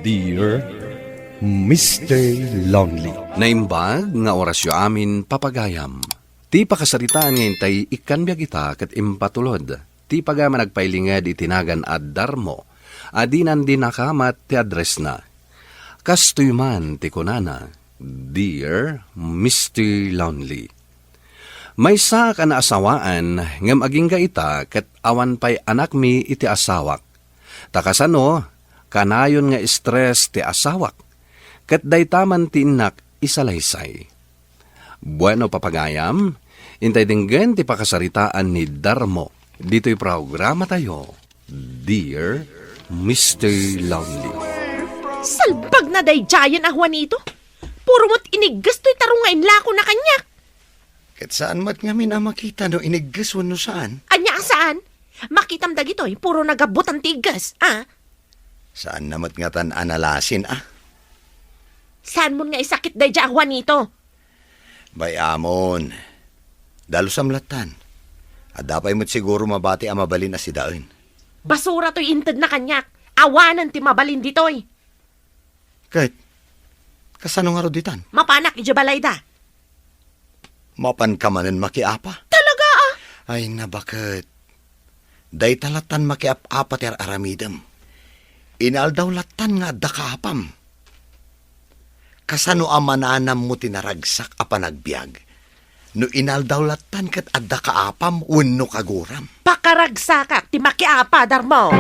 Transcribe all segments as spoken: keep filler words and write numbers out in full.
Dear Mister Lonely. Naimbag nga orasyo amin, papagayam. Ti pakasaritaan nga intay ikkan biag ita ket impatulod ti pagayam a nagpailinged iti nagan a Darmo a dinan di nakamat ti addressna. Kastoy man ti kunana, "Dear Mister Lonely, maysaak a naasawaan ngem agingga ita ket awan pay anakmi iti asawak. Ta kasano, kanayon nga stress ti asawak, ket dayta man ti innak isalaysay." Bueno, papagayam, intay denggen ti pakasaritaan ni Darmo ditoy programatayo, Dear Mister Lonely. Salbag na daydiayen a Juanito. Puro met inigges toy tarong nga inlako na kaniak. Ket saan met ngamin a makita no inigges wenno saan? Ania a saan? Makitam dagitoy, puro nagabutan ti igges, a? Saan na met ngatan a nalasin, a? Saan mon nga isakit daydiay a Juanito? Bay-amon. Dalusam lattan. Adda pay met siguro mabati a mabalin a sidaen. Basura toy intedna kaniak. Awanen ti mabalin ditoy. Ket, kasano ngarud ditan? Mapanak idiay balayda. Mapanka manen makiapa? Talaga, a? Ay, nabaket. Dayta lattan makiap-apa ti ar-aramidem. Inaldaw lattan nga adda kaapam. Kasano a mananammo ti naragsak a panagbiag? No inaldaw lattan ket adda kaapam wenno kaguram? Pakaragsakak ti makiapa, Darmo.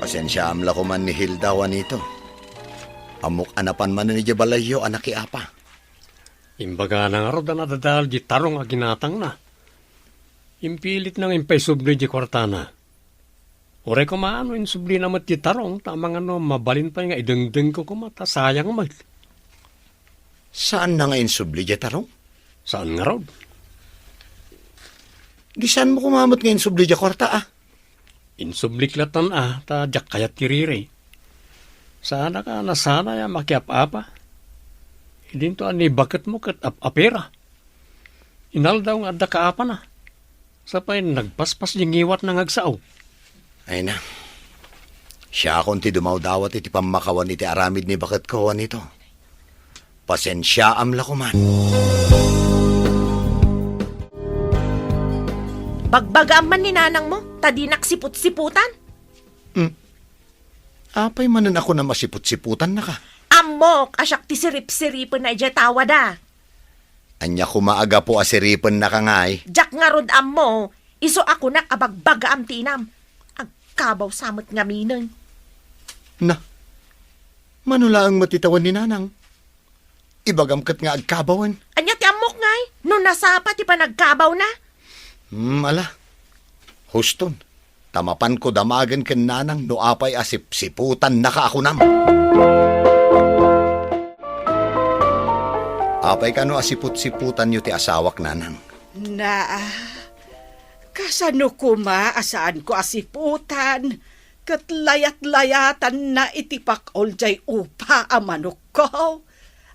Pasensiaam la koman ni Hilda, Juanito. Ammok a napan manen idiay balayyo a nakiapa. Imbagana ngarud a nadadael di tarong a ginatangna. Impilitna nga impaisubli di kuartana. Uray koma no insublina met ti tarong, ta amangan no mabalin pay nga idengdengko koma, ta sayang met. Saanna nga insubli diay tarong? Saan ngarud. Di saanmo koma met nga insubli diay kuarta, a? Insublik lattan, a, ta diak kayat ti riri. Saanak a nasanay a makiap-apa. Idinto a ni baketmo ket ap-apira. Inaldaw nga adda kaapana. Sapay nagpaspas di ngiwatna nga agsao. Ay na. Siakon ti dumawdawat iti pammakawan iti aramid ni baketko, Juanito. Pasensiaam la koman. Bagbagaam man ni nanangmo, ta dinak siput-siputan. Hmm. Apay manen a kunam a siput-siputannaka? Ammok a siak ti sirip-siripenna idiay tawada. Ania koma a gapu a siripennaka ngay? Diak ngarud ammo, isu a kunak a bagbagaam ti inam. Agkabaw sa met ngaminen. Na, mano laeng met ti tawen ni nanang? Ibagam ket nga agkabawen. Ania ti ammok ngay? No nasapa ti panagkabawna? Hmm, ala. Huston. Ta mapanko damagen ken nanang no apay a sipsiputannaka a kunam. Apay kano a siput-siputanyo ti asawak, nanang? Na, kasano koma a saanko a siputan ket layat-layatanna iti pakol diay upa a manokko?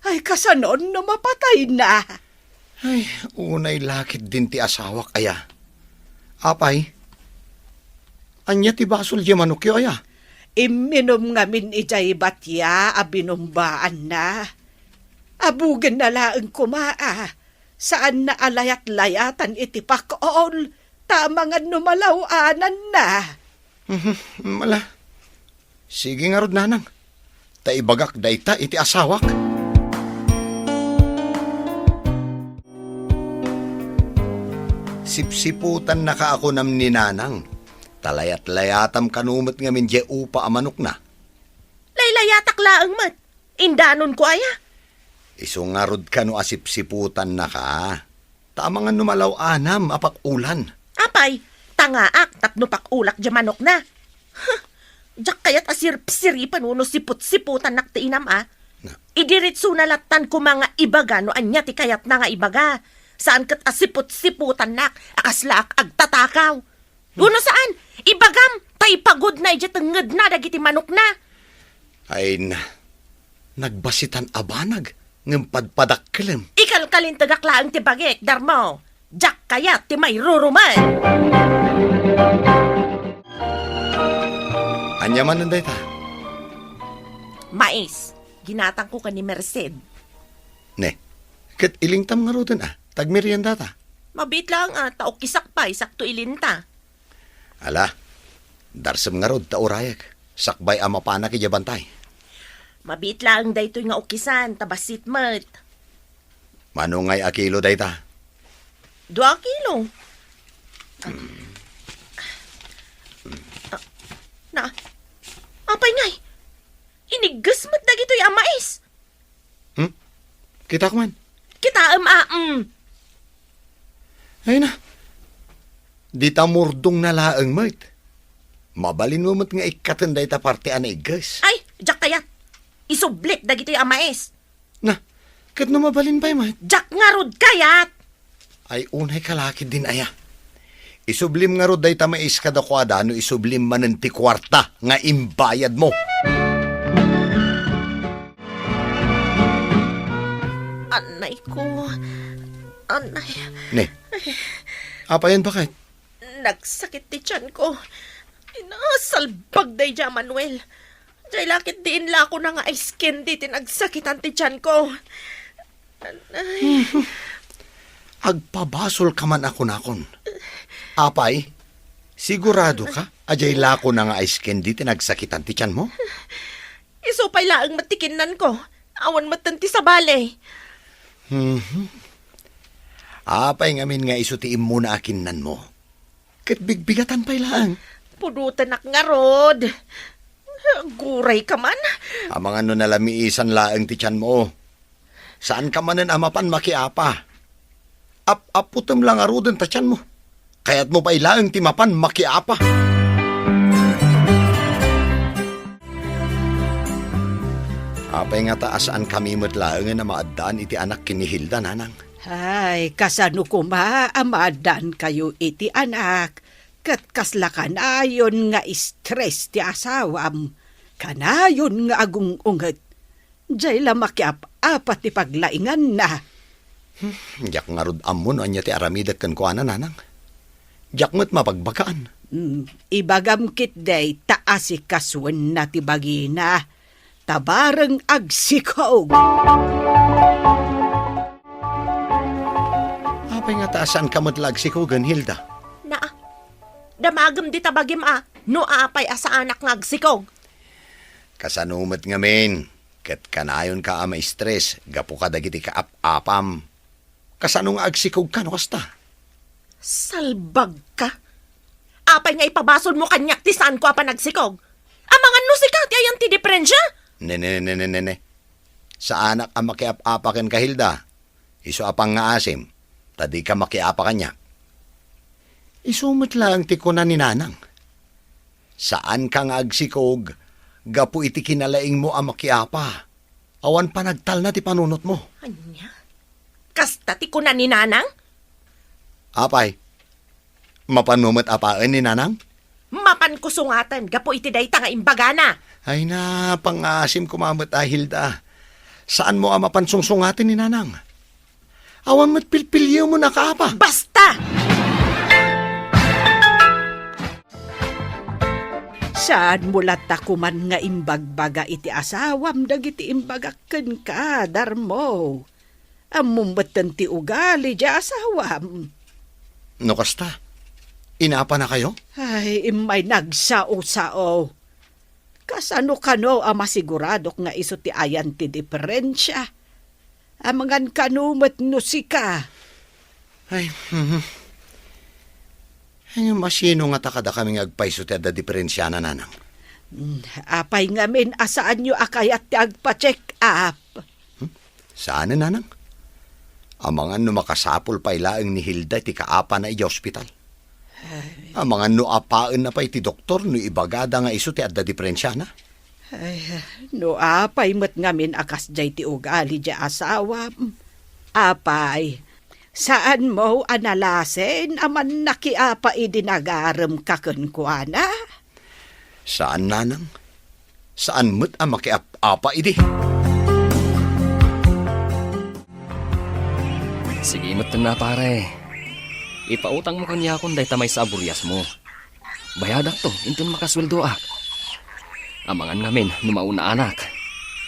Ay, kasanon no mapatayna? Ay, unay la ketdin ti asawak aya. Apay, ania ti basol diay manokyo aya? Imminum ngamin idiay batia a binumbaanna. Abugenna laeng koma a saanna a layat-layatan iti pakol, ta amangan no malaw-ananna. Mhm, mala. Sige ngarud, nanang. Ta ibagak dayta iti asawak. Sipsiputannaka a kunam ni nanang. Ta layat-layatam kano met ngamin diay upa a manokna. Laylayatak laeng met. Indanonko aya? Isu ngarud kano a sipsiputannaka. Ta amangan no malaw-anam a pakulan. Apay, tangaak tapno pakulak diay manokna. Huh, diak kayat a sirip-siripen wenno siput-siputannak ti inam a. Na. Idiritsona lattan koma nga ibaga no ania ti kayatna nga ibaga. Saan ket a siput-siputannak a kaslaak agtatakaw. Wenno saan, ibagam, ta ipagudna idiay tengngedna dagiti manokna. Ay na, nagbasitan a banag, ngem padpadakkelem. Ikalkalintegak laeng ti bagik, Darmo. Diak kayat ti mairurumen. Ania manen dayta? Mais. Ginatangko ken ni Merced. Ne, ket ilingtam ngaruden a, ta agmeriendata. Mabiit laeng a, ta ukisak pay, sakto ilinta. Ala, darsem ngarud ta urayek, sakbay a mapanak idiay bantay. Mabiit laeng daytoy nga ukisan, ta bassit met. Mano ngay a kilo dayta? Dua a kilo. Ah, na, apay ngay? Inigges met dagitoy a mais. Hmm? Kitak man. Kitaem a, mm. Ay na, dita murdongna laeng met. Mabalinmo met nga ikkaten dayta parte a naigges. Ay, diak kayat. Isublik dagitoy a mais. Na, ket no mabalin pay met? Diak ngarud kayat! Ay, unay ka la ketdin aya. Isublim ngarud dayta mais kadakuada no isublim manen ti kuarta nga imbayadmo. Anay ko. Anay. Ne, apayen, baket? Nagsakit ti tianko. Ay na, salbag daydiay a Manuel. Diay la ketdi inlakona nga ice candy ti nagsakitan ti tianko. Ay. Agpabasolka man a kunakon. Apay, siguradoka a diay lakona nga ice candy ti nagsakitan ti tianmo? Isu pay laeng met ti kinnanko. Awan metten ti sabali. Mhm. Apay ngamin nga isu ti immuna a kinnanmo? Ket bigbigatan pay laeng. Pudotenak ngarud. Agurayka man. Amangan no nalamiisan laeng ti tianmo. Saanka manen a mapan makiapa. Ap-aputem la ngaruden ta tianmo. Kayatmo pay laeng ti mapan makiapa. Apay ngata a saankami met laengen a maaddaan iti anak ken ni Hilda, nanang? Ay, kasano koma a maaddaankayo iti anak, ket kasla kanayon nga stress ti asawam, kanayon nga agung-unget. Diay la makiap-apa ti paglainganna. Hmm, diak ngarud ammo no ania ti aramidek kenkuana, nanang. Diak met mabagbagaan. Hmm, ibagam ketdi ta asikasuenna ti bagina. Ta bareng agsikog. Apay ngata a saanka met la agsikogen, Hilda? Naa, damagem dita bagim a, no apay a saanak nga agsikog. Kasano met ngamin, ket kanayonka a ma-stress gapu kadagiti kaap-apam. Kasano nga agsikogka no kasta? Salbagka! Apay nga ipabasolmo kaniak ti saanko a panagsikog? Amangan no sika ti ayan ti diferensia? Ne, ne, ne, ne, ne, ne. Saanak a makiap-apa kenka, Hilda. Isu a pangngaasim, ta dika makiapa kaniak. Isu met laeng ti kuna ni Nanang. Saanka nga agsikog gapu iti kinalaingmo a makiapa. Awan panagtalna ti panunotmo. Ania? Kasta ti kuna ni Nanang? Apay, mapanmo met apaen ni Nanang? Mapanko sungaten gapu iti dayta nga imbagana. Ay na, pangngaasim koma met a, Hilda. Saanmo a mapan sungsungaten ni Nanang. Awan met pilpiliwmo a kaapa. Basta! Saanmo latta koman nga imbagbaga iti asawam dagiti imbagak kenka, Darmo. Ammom metten ti ugali diay asawam. No kasta, inapanakayo? Ay, immay nagsao-sao. Kasano kano a masiguradok nga isu ti ayan ti diferensia? Amangan kano met no sika. Ay, mhm. Ay, ngem asino ngata kadakami nga agpayso ti adda diferensiana, Nanang? Mm, apay ngamin a saanyo a kayat ti agpa-check up? Hmm? Saanen, Nanang? Amangan no makasapul pay laeng ni Hilda ti kaapana idiay ospital. Ay. Amangan no apaenna pay ti doktor no ibagada nga isu ti adda diferensiana. Ay, no apay met ngamin a kasdiay ti ugali diay asawam. Apay, saanmo a nalasin a mannakiapa idi nagaremka kenkuana? Saan, Nanang. Saan met a makiap-apa idi. Sige metten a, pare. Ipautangmo kaniakon dayta maysa a buriasmo. Bayadakto inton makasueldoak. Amangan ngamin no maunaanak.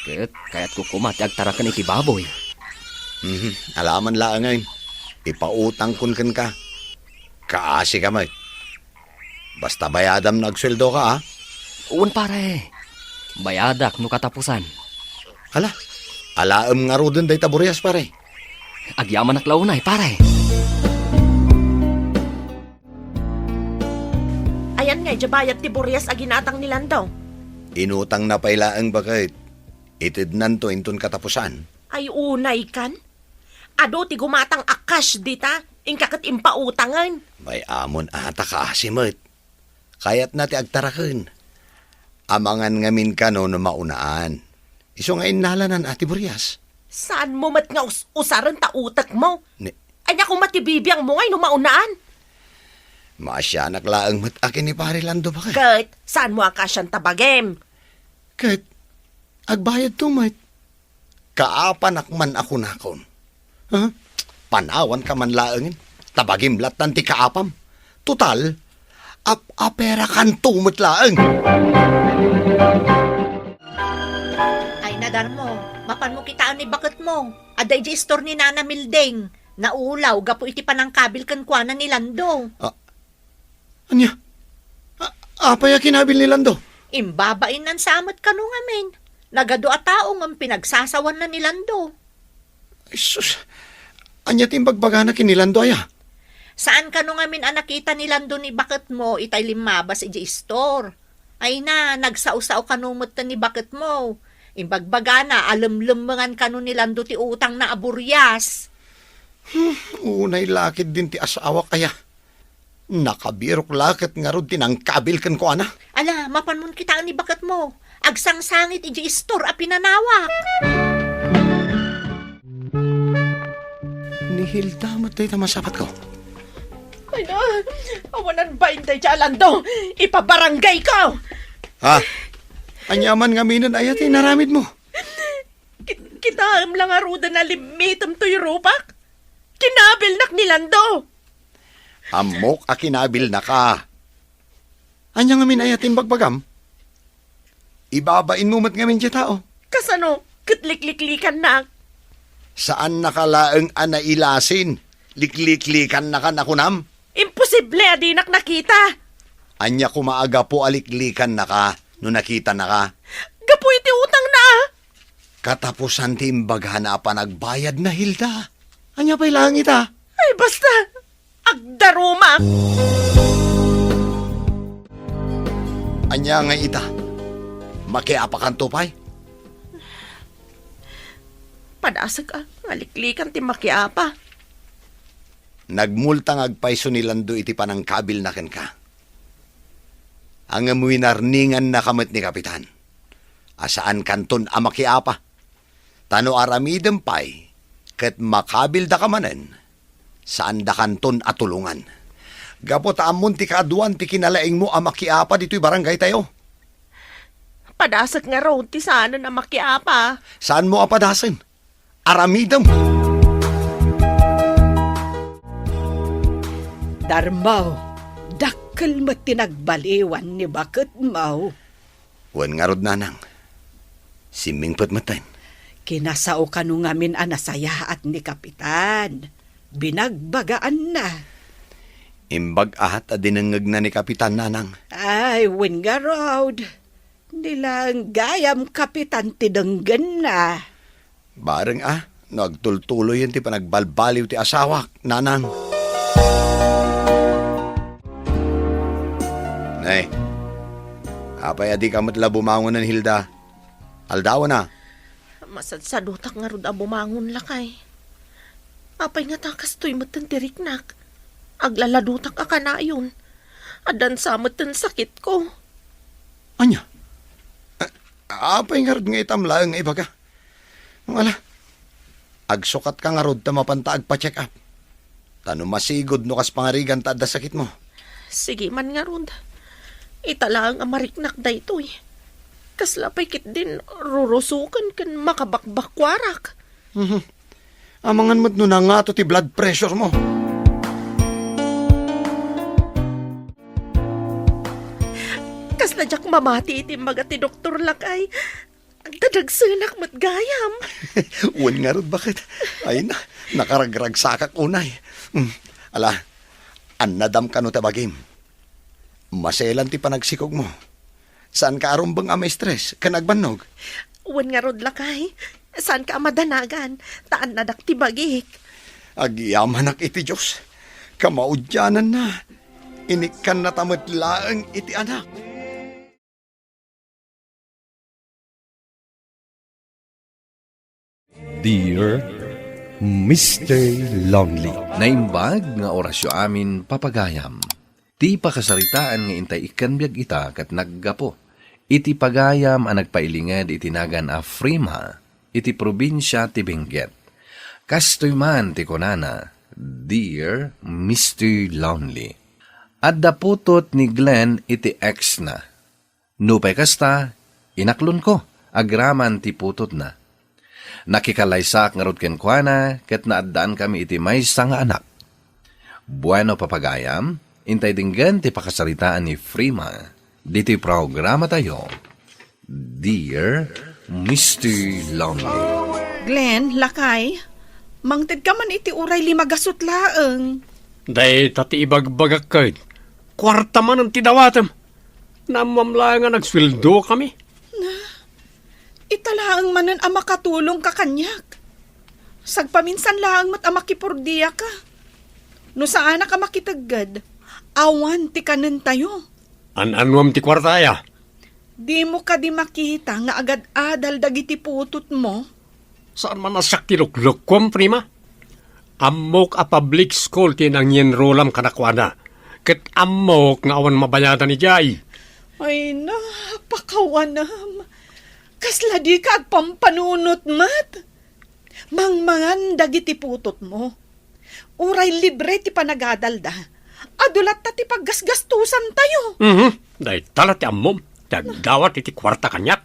Ket kayatko koma ti agtaraken iti baboy. Mhm, alaman laengen. Ipautangkon kenka. Kaasika met. Basta bayadam no agsueldoka, a? Wen, pare. Bayadak no katapusan. Ala, alaem ngaruden dayta burias, pare. Agyamanak la unay, pare. Ayan nga, idiay bayad ti burias a ginatang ni Lando. Inutangna pay laeng baket. Itednanto inton katapusan. Ay, unay kan? Adu ti gumatang a cash dita, inka ket impautangen. May amon a ta kaasi met. Kayatna ti agtaraken. Amangan ngamin kano no maunaan. Isu nga innalanan a ti burias. Saanmo met nga us-usaren ta utekmo? Ni- Ania koma ti bibiangmo ngay no maunaan? Maasianak laeng met a ken ni Pare Lando baket. Ket saanmo a kaasian ta bagim? Ket agbayadto met. Kaapanak man a kunakon. Ha? Panawanka man laengen. Ta bagim lattan ti kaapam. Total, ap-aperakanto met laeng. Ay, nadarmo, mapanmo kitaen ni baketmo. Adda idiay istor ni Nana Milding. Naulaw gapu iti panangkabil kenkuana ni Lando. Ah, Ania? A-, apay a kinabil ni Lando? Imbabainnan sa met kano ngamin. Nagadu a tao ngem pinagsasawanna ni Lando. Ay, sus. Ania ti imbagbagana ken ni Lando aya? Saan kano ngamin a nakita ni Lando ni baketmo itay limmabas idiay istor. Ay na, nagsao-sao kano met ni baketmo. Imbagbagana a lemlemmengan kano ni Lando ti utangna a burias. Hmm, unay lakid din ti asawak aya. Nakabirok la ket ngarud ti nangkabil kenkuana. Ala, mapanmon kitaen ni baketmo. Agsangsangit idiay istor a pinanawak. Ni Hilda met dayta masapatko. Ay na, awanan bain dayta a Lando. Ipabarangayko. Ha? Ania man ngaminen aya ti inaramidmo? Ki-, kitaem la ngaruden a limmitem toy rupak. Kinabilnak ni Lando. Ammok a kinabilnaka. Ania ngamin aya ti imbagbagam? Ibabainmo met ngamin diay tao. Kasano? Ket likliklikannak. Saannaka laeng a nailasin. Likliklikannaka, nakunam? Imposible a dinak nakita. Ania koma a gapu a liklikannaka no nakitanaka? Gapu iti utangna. Katapusan ti imbagana a panagbayadna, Hilda. Ania pay laeng ita? Ay, basta! Agdarumak! Ania ngay ita? Makiapakanto pay? Padasek a, nga liklikan ti makiapa. Nagmultang agpayso ni Lando iti panangkabilna kenka. Ngem winarningannaka met ni Kapitan a saankanton a makiapa. Ta no aramidem pay ket makabildaka manen, saandakanton a tulongan. Gapu ta ammon ti kaaduan ti kinalaingmo a makiapa ditoy barangaytayo. Padasek ngarud ti saanen a makiapa. Saanmo a padasen. Aramidem. Darmaw, dakkel met ti nagbaliwan ni baketmaw. Wen ngarud, nanang. Simmingpet metten. Kinasao kano ngamin a nasayaat ni Kapitan. Binagbagaanna. Imbag-at a dinengngegna ni Kapitan, nanang. Ay, wen ngarud. Ni laeng gayam, Kapitan, ti denggenna. Bareng a, no agtultuloyen ti panagbalbaliw ti asawak, nanang. Nay, apay a dika met la bumangonen, Hilda? Aldawen a. Masadsadutak ngarud a bumangon, lakay. Apay ngata kastoy metten ti riknak? Aglaladutak a kanayon. Addan sa metten sakitko. Ania? A-, apay ngarud nga itam laeng nga ibaga? Ngala, agsukatka ngarud ta mapanta agpa-check up. Ta no masigud no kas pangarigan ta adda sakitmo. Sige man ngarud. Ita laeng a mariknak daytoy. Kasla pay ketdin rurusoken ken makabakbakkuarak. Mhm. Amangan met no nangato ti blood pressure mo. Kasla diak mamati iti imbaga ti doktor, lakay. Agdadagsenak met gayam. Wen ngarud, baket. Ay na, nakaragragsakak unay. Hmm, ala, annadam kano ta bagim. Maselan ti panagsikogmo. Saanka a rumbeng a ma-stress ken agbannog? Wen ngarud, lakay. Saanka a madanagan, ta annadak ti bagik. Agyamanak iti Dios. Kamaudiananna, inikkannata met laeng iti anak. Dear Mister Lonely. Naimbag nga orasyo amin, papagayam. Ti pakasaritaan nga intay ikkan biag ita ket naggapu iti pagayam a nagpailinged iti nagan a Frima iti probinsia ti Benguet. Kastoy man ti kunana, "Dear Mister Lonely." Adda putot ni Glenn iti ex-na. Nupay kasta, inaklonko agraman ti putotna. Nakikalaysaak ngarud kenkuana ket naaddaankami iti maysa nga anak. Bueno, papagayam, intay denggen ti pakasaritaan ni Frima ditoy programatayo, Dear Mister Lonely. Glenn, lakay, mangtedka man iti uray lima gasut laeng. Dayta ti ibagbagak ket, kuarta manen ti dawatem. Naammoam laeng a nagsueldokami. Na, ita laeng manen a makatulongka kaniak. Sagpaminsan laeng met a makipurdiyaka. No saanak a makitegged, awan ti kanentayo. An-anuam ti kuarta aya? Dimo kadi makita nga agad-adal dagiti putotmo? Saan man a siak ti luklukkom, Prima. Ammok a public school ti nangienrolam kadakuada, ket ammok nga awan mabayadan idiay. Ay na, pakawanam. Kasla dika agpampanunot met. Mangmangan dagiti putotmo. Uray libre ti panagadalda, adu latta ti paggasgastusantayo. Mhm. Dayta la ti ammom, ti agdawat iti kuarta kaniak.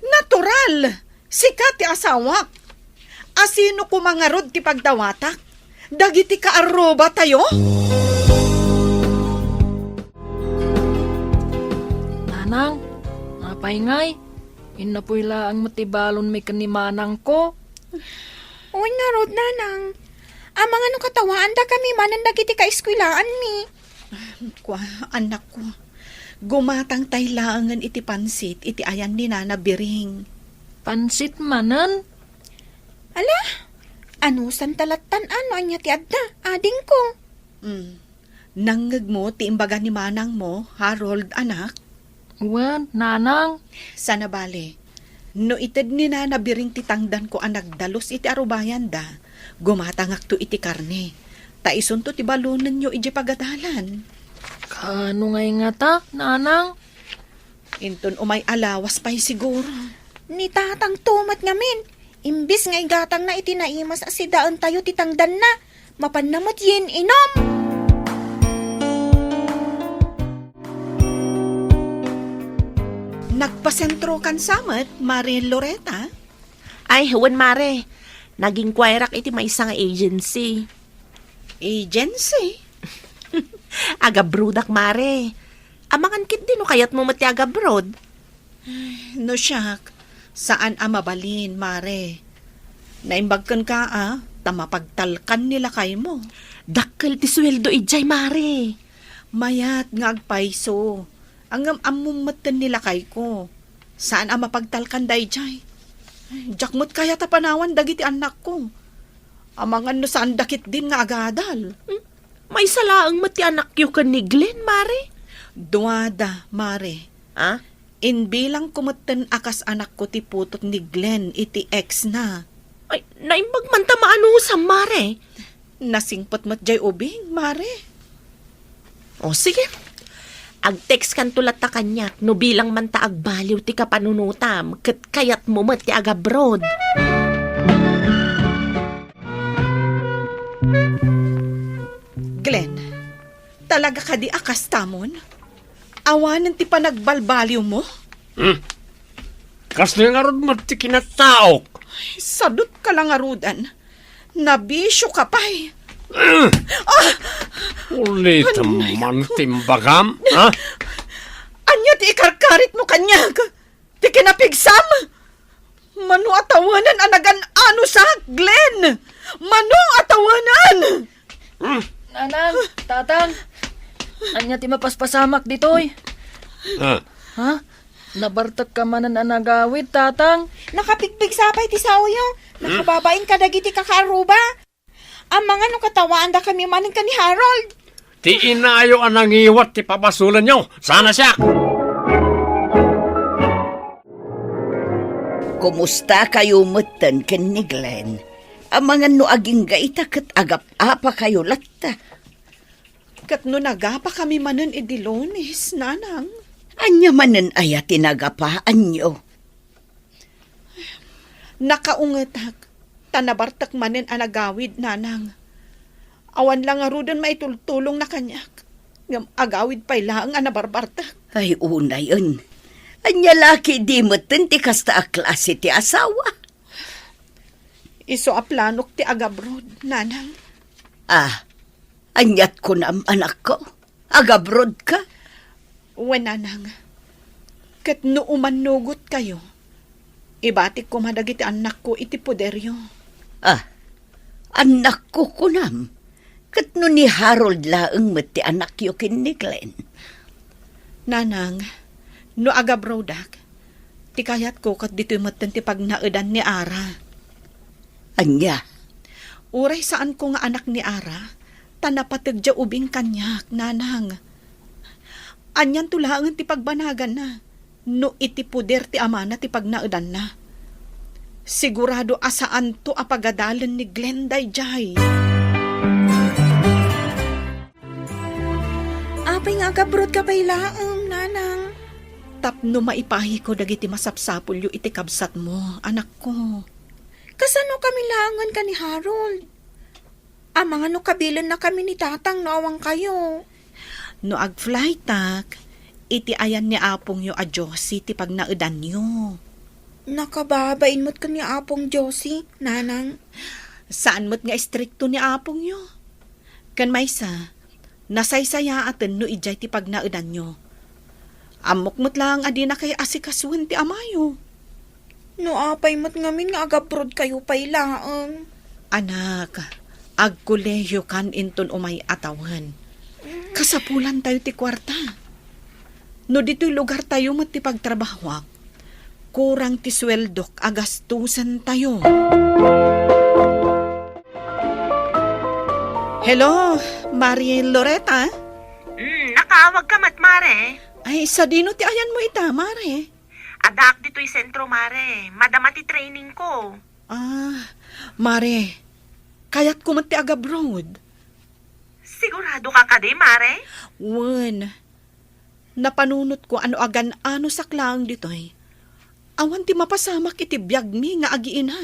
Natural! Sika ti asawak. Asino koma ngarud ti pagdawatak? Dagiti kaarrubatayo? Nanang, apay ngay? Innapuy laeng met ti balonmi ken ni manangko. Wen ngarud, nanang. Amangan no katawaandakami manen dagiti kaeskuelaanmi. Kua, anakko. Gumatangtay laengen iti pansit iti ayan ni Nana Biring. Pansit manen? Ala, anusanta lattan no ania ti adda, adingko. Mm. Nangngegmo ti imbaga ni manangmo, Harold, anak? Wen, nanang. Sana bale, no ited ni Nana Biring ti tangdanko a nagdalus iti arubayanda, gumatangakto iti karne. Ta isunto ti balonenyo idiay pagadalan. Kaano ngay ngata, nanang? Inton umay a lawas pay siguro. Ni tatangto met ngamin, imbes nga igatangna iti naimas a sidaentayo ti tangdanna, mapanna met yen inum. Nagpasentrokan sa met, Mare Loreta? Ay, wen, Mare. Nag-inquireak iti maysa nga agency. Agency? Agabroadak, Mare. Amangan ketdi no kayatmo met ti agabroad. Ay, no siak, saan a mabalin, Mare. Naimbag kenka, a, ta mapagtalkan ni lakaymo. Dakkel ti sueldo idiay, Mare. Mayat nga agpayso. Ngem ammom metten ni lakayko. Saan a mapagtalkan daydiay. Ay, diak met kayat a panawan dagiti annakko. Amangan no saanda ketdin nga agadal. Hmm? Maysa laeng met ti anakyo ken ni Glenn, Mare? Duada, Mare. Ah? Imbilangko metten a kas anakko ti putot ni Glenn iti ex-na. Ay, naimbag man ta maanusam, Mare. Nasingpet met jay ubing, Mare. O, sige. Ag-textkanto latta kaniak no bilang man ta agbaliw ti kapanunotam ket kayatmo met ti agabroad. Glenn, talaga kadi a kastamon? Awanen ti panagbalbaliwmo? Hmm. Kasla ngarud met ti kinataok. Ay, sadut ka la ngaruden. Nabisio ka pay. Ah! Ulitem man ti imbagam, ha? Ania ti ikarkaritmo kaniak? Ti kinapigsam? Mano a tawenan a nagan-anusak, Glenn? Mano a tawenan? Hmm? Nanang, Tatang, ania ti mapaspasamak ditoy? Ah. Ha? Nabartekka manen a nagawid, Tatang? Nakapigpigsa pay ti saoyo. Hmm? Nakababain kadagiti kakaarruba. Amangan no katawaandakami manen ken ni Harold. Ti inayo a nangiwat ti pabasolenyo. Sana siak. Kumustakayo metten ken ni Glenn? Amangan no agingga ita ket agap-apakayo latta. Ket no nagapakami manen idi Lunes, Nanang? Ania manen aya ti nagapaanyo? Nakaungetak, ta nabartek manen a nagawid, Nanang. Awan la ngaruden maitultulongna kaniak, ngem agawid pay laeng a nabarbartek. Ay, unayen. Ania la ketdi metten ti kasta a klase ti asawa? Isu a planok ti agabroad, Nanang. Ah, aniat kunam, anakko? Agabroadka? Wen, Nanang. Ket no umannugotkayo, ibatik koma dagiti annakko iti poderyo. Ah, annakko kunam? Ket no ni Harold laeng met ti anakyo ken ni Glenn? Nanang, no agabroadak, ti kayatko ket ditoy metten ti pagnaedan ni Ara. Ania? Uray saanko nga anak ni Ara, ta napategdiay ubing kaniak, Nanang. Anianto laengen ti pagbanaganna no iti poder ti amana ti pagnaedanna? Sigurado a saanto a pagadalen ni Glenn daydiay. Apay nga agabroadka pay laeng, Nanang? Tapno maipahiko dagiti masapsapulyo iti kabsatmo, anakko. Kasano kami laengen ken ni Harold? Amangan no kabilennakami ni Tatang no awankayo. No agflightak, iti ayan ni apongyo a Josie ti pagnaedanyo. Nakababain met ken ni Apong Josie, Nanang. Saan met nga istrikto ni apongyo. Ken maysa, nasaysayaaten no idiay ti pagnaedanyo. Ammok met laeng a dinakay asikasuen ti amayo. No apay met ngamin nga agabroadkayo pay laeng? Anak, agkolehiyokan inton umay a tawen. Kasapulantayo ti kuarta. No ditoy lugartayo met ti pagtrabahoak, kurang ti sueldok a gastosentayo. Hello, Mari Loreta? Mm, nakaawagka met, Mare. Ay, sadino ti ayanmo ita, Mare? Addaak ditoy sentro, Mare. Madama ti training ko. Ah, Mare, kayatko met ti agabroad. Siguradoka kadi, Mare? Wen. Napanunotko a no agan-anosak laeng ditoy, awan ti mapasamak iti biagmi nga agiina.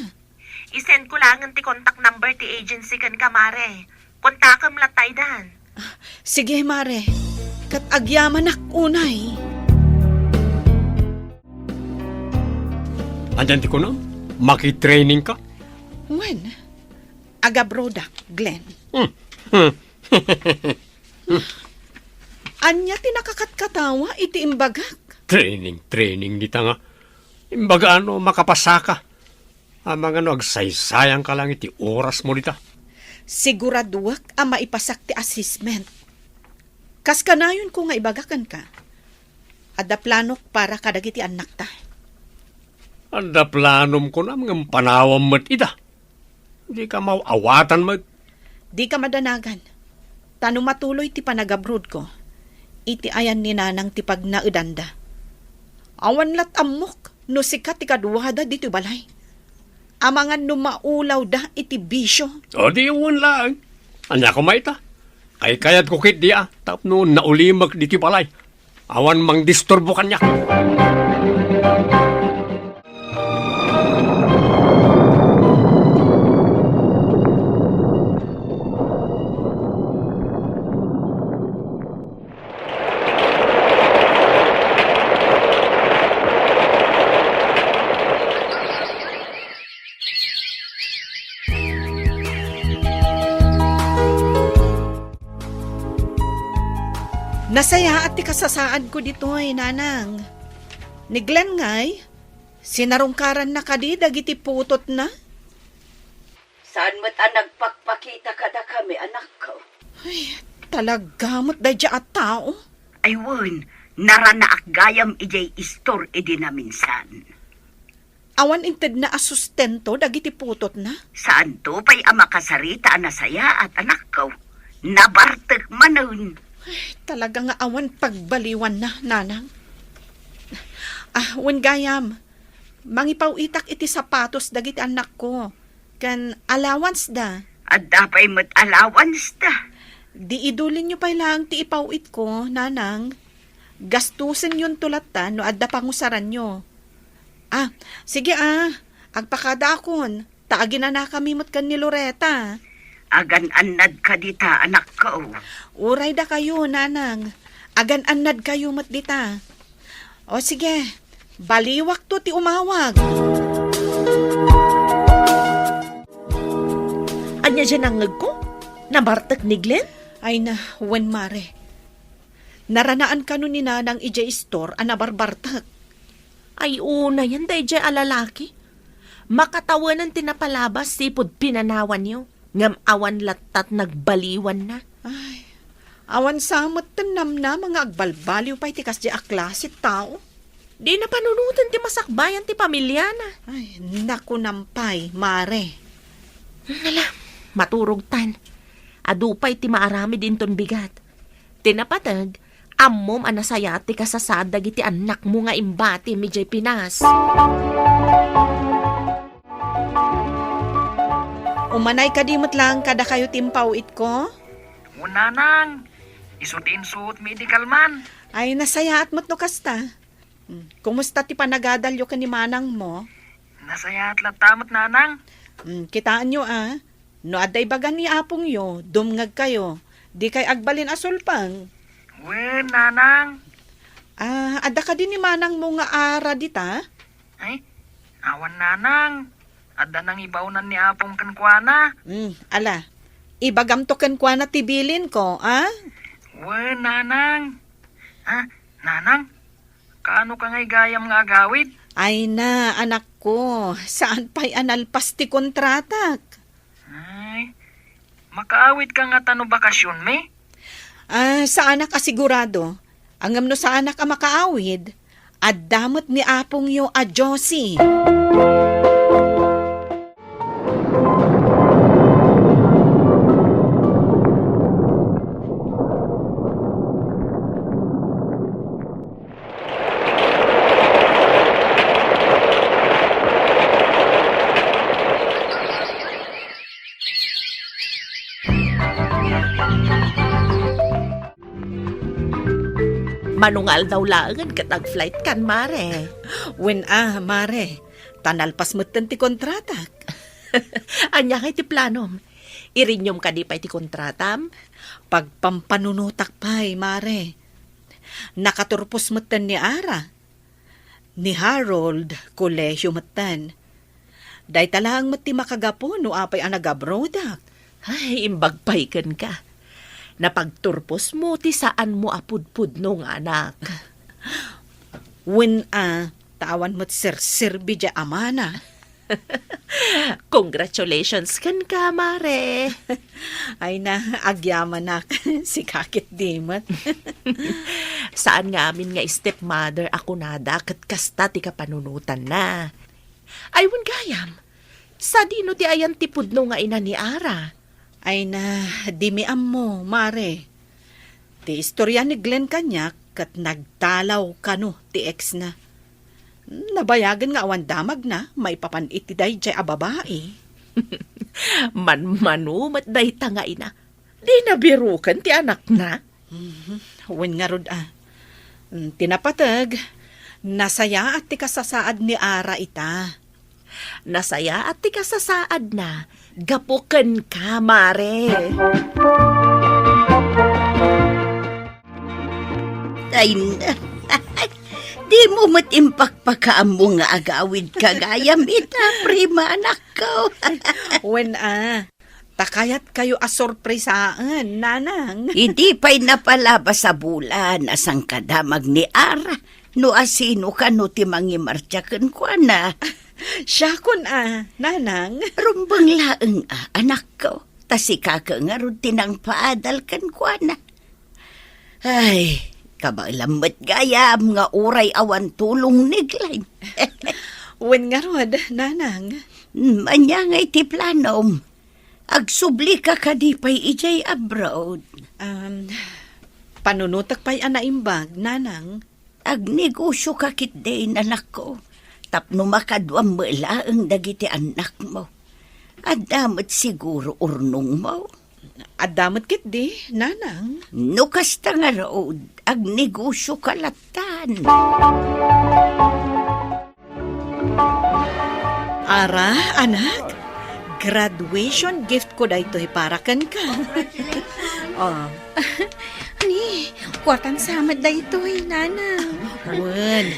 I-send ko laengen ti contact number ti agency kenka, Mare. Kontakem latta idan. Ah, sige, Mare. Ket agyamanak unay. Ania ti kunam? Makitraining ka? Wen, agabroadak, Glenn. Hmm. Hmm. Ania ti nakakatkatawa iti imbagak? Training, training dita nga. Imbaga no makapasaka. Amangan no agsaysayanka lang iti orasmo dita. Siguraduak a maipasak ti assessment. Kas kanayonko nga ibaga kenka, adda planok para kadagiti annakta. Adda planom kunam ngem panawam met ida. Dika maw-awatan met. Dika madanagan. Ta no matuloy ti panagabrodko, iti ayan ni Nanang ti pagnaedanda. Awan lat ammok no sika ti kaduada ditoy balay. Amangan no maulawda iti bisio. O di wen laeng. Ania koma ita? Kaykayatko ketdi a tapno naulimek ditoy balay. Awan mangdisturbo kaniak. Nasayaat ti kasasaadko ditoy, Nanang. Ni Glenn ngay, sinarungkaranna kadi dagiti putotna? Saan met a nagpakpakita kadakami, anakko? Ay, talaga met daydiay a tao. Ay wen, naranaak gayam idiay istor idi naminsan. Awan intedna a sustento dagiti putotna? Saanto pay a makasarita a nasayaat, anakko. Nabartek manen. Ay, talaga nga awan pagbaliwanna, Nanang. Ah, wen gayam, mangipaw-itak iti sapatos dagiti annakko, ken allowance da. Adda pay met allowance da. Di idulinyo pay laeng ti ipaw-itko, Nanang. Gastusenyonto latta no adda pangusaranyo. Ah, sige ah, agpakadaakon, ta aginanakami met ken ni Loreta. Agan-annad kadi ta, anakko. Uray dakayo, Nanang. Agan-annad kayo met dita. O sige, baliwakto ti umawag. Ania diay nangngegko? Nabartek ni Glenn? Ay na, wen, Mare. Naranaan kano ni Nanang idiay istor a nabarbartek. Ay, unayen daydiay a lalaki. Makatawanan ti napalabas ti pud pinanawanyo, ngem awan lattat nagbaliwanna. Ay, awan sa met ti namnama nga agbalbaliw pay ti kasdiay a klase ti tao. Dina panunoten ti masakbayan ti pamiliana. Ay, nakunam pay, Mare. Ala, maturogtan. Adu pay ti maaramid inton bigat. Ti napateg, ammom a nasayaat ti kasasaad dagiti annakmo nga imbatim idiay Pinas. Umanay kadi met laeng kadakayo ti impaw-itko? Wen, Nanang, isu ti insuotmi idi kalman. Ay, nasayaat met no kasta. Mm, kumusta ti panagadalyo ken ni manangmo? Nasayaat latta met, Nanang. Mm, kitaenyo a, no adda ibaga ni apongyo, dumngegkayo. Dikay agbalin a sulpeng. Wen, Nanang. Ah, adda kadi ni manangmo nga ara dita? Ay, awan, Nanang. Adda nangibaonan ni apom kenkuana. Mm, ala, ibagamto kenkuana ti bilinko, a? Wen, Nanang. Ah, Nanang, kaano ka ngay gayam nga agawid? Ay na, anakko, saan pay a nalpas ti kontratak. Ay, makaawid ka ngata no bakasionmi? Ah, saanak a sigurado. Ngem no saanak a makaawid, adda met ni apongyo a Josie. Mano nga aldaw laengen ket ag-flight kan, Mare? Wen a, Mare. Ta nalpas metten ti kontratak. Ania ngay ti planom? I-renew-m kadi pay ti kontratam? Pagpampanunotak pay, Mare. Nakaturpos metten ni Ara. Ni Harold, kolehiyo metten. Dayta laeng met ti makagapu no apay a nag-abroadak. Ay, imbag pay kenka. Napagturposmo ti saanmo a pudpudno nga anak. Wen a, ta awan met serserbi diay amana. Congratulations kenka, Mare. Ay na, agyamanak. Sika ket di met. Saan nga amin nga stepmother a kunada ket kasta ti kapanunotanna. Ay, wen gayam, sadino ti ayan ti pudno nga ina ni Ara? Ay na, dimi ammo, Mare. Ti istorya ni Glenn kaniak ket nagdalaw kano ti ex-na. Nabayagen nga awan damagna maipapan iti daydiay a babai. Manmano met dayta nga ina. Di nabiroken ti anakna? Mhm. Wen ngarud a. Mm, ti napateg, nasayaat ti kasasaad ni Ara ita. Nasayaat ti kasasaadna gapu kenka, Mare. Ay, dimo met impakpakaammo nga agawidka gayam ita, prima, anakko. Wen a, Ta kayatkayo a sorpresaen, nanang. Idi pay napalabas a bulan a sangkadamag ni Ara, no asino kano ti mangimartia kenkuana. Siakon a, nanang. Rumbeng laeng a, anakko. Ta sika ngarud ti nangpaadal kenkuana. Ay, kabaelam met gayam nga uray awan tulong ni Glenn. Wen ngarud, nanang. Hmm, ania ngay ti planom? Agsublika kadi pay idiay abroad? Um, panunotek pay a naimbag, nanang. Agnegosioka ketdin, anakko, tapno makaduam met laeng dagiti annakmo. Adda met siguro urnongmo? Adda met ketdi, nanang. No kasta ngarud, agnegosioka lattan. Ara, anak, graduation gift ko daytoy para kenka. Oh. Ni, kuartan sa met daytoy, nanang. Wen,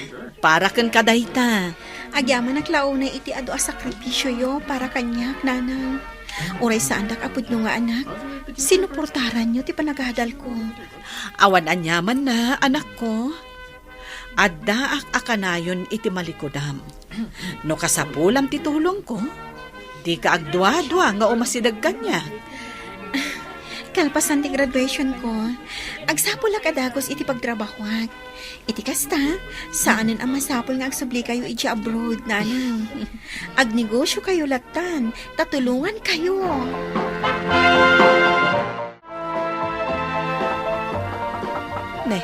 para kenka dayta. Agyamanak la unay iti adu a sakripisioyo para kaniak, nanang. Uray saandak a pudno nga anak, sinuportaranyo ti panagadalko. Awan aniamanna, anakko. Addaak a kanayon iti malikudam. No kasapulam ti tulongko, dika agduadua nga umasideg kaniak. Kalpasan ti graduationko, agsapulak a dagus iti pagtrabahoak. Iti kasta, saanen a masapul nga agsublikayo idiay abroad, nanang. Agnegosiokayo lattan, ta tulongankayo. Ne,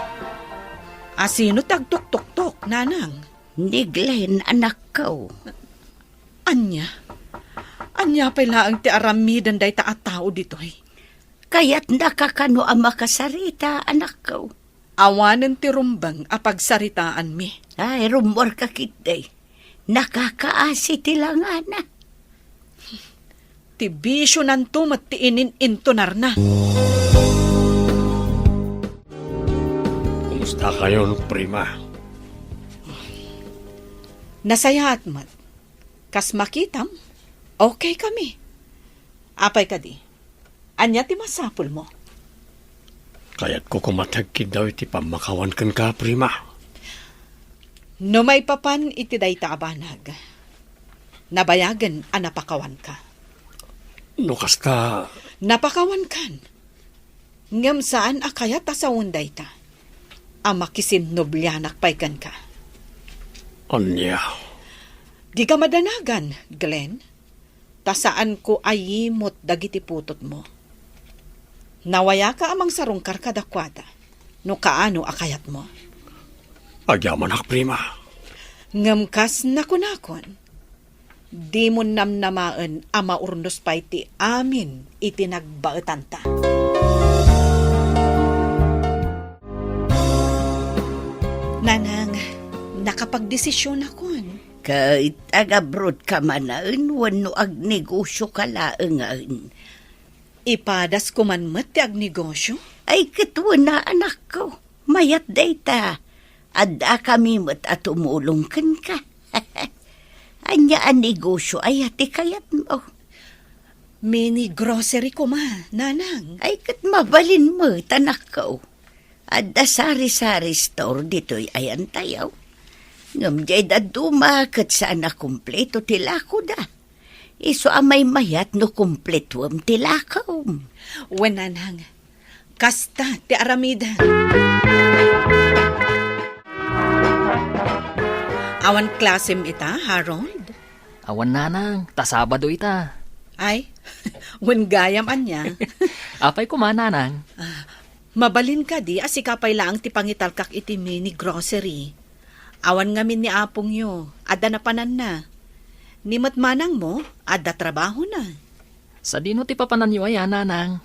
asino ti agtuktoktok, nanang? Ni Glenn, anakko. Ania? Ania pay laeng ti aramiden dayta a tao ditoy? Kayatnaka kano a makasarita, anakko? Awanen ti rumbeng a pagsaritaanmi. Ay, rummuarka ketdi. Nakakaasi ti langana. Ti bisionanto met ti inin-intonarna. Kumusta kayon, Prima? Nasayaat met. Kas makitam, okay kami. Apay kadi? Ania ti masapulmo? Kayatko koma ti agkiddaw iti pammakawan kenka, Prima. No maipapan iti dayta a banag, nabayagen a napakawanka. No kasta, napakawankan. Ngem saan a kayat a sawen dayta a makisinnublianak pay kenka. Ania? Dika madanagan, Glenn. Ta saanko a yimot dagiti putotmo. Nawayaka a mangsarungkar kadakuada no kaano a kayatmo. Agyamanak, Prima. Ngem kas nakunakon, dimo namnamaen a maurnos pay ti amin iti nagbaetanta. Nanang, nakapagdesisionakon. Ket agabrodka manen wenno agnegosioka laengen? Ipadasko man met ti agnegosio? Ay, ket wen a, anakko. Mayat dayta. Addakami met a tumulong kenka. Ania a negosio aya ti kayatmo? Mini grocery koma, nanang. Ay, ket mabalin met, anakko. Adda sari-sari store ditoy ayantayo. Ngem diay dadduma ket saan a kumpleto ti lakoda. Isu a maymayat no kumpletuem ti lakom. Wen, nanang, kasta ti aramidem. Awan klasem ita, Harold? Awan, nanang, ta Sabado ita. Ay, wen gayam ania. Apay koma, nanang? Ah, mabalin kadi a sika pay laeng ti pangitalkak iti mini grocery. Awan ngamin ni apongyo, adda napananna. Ni met manangmo, adda trabahona. Sadino ti papananyo aya, nanang?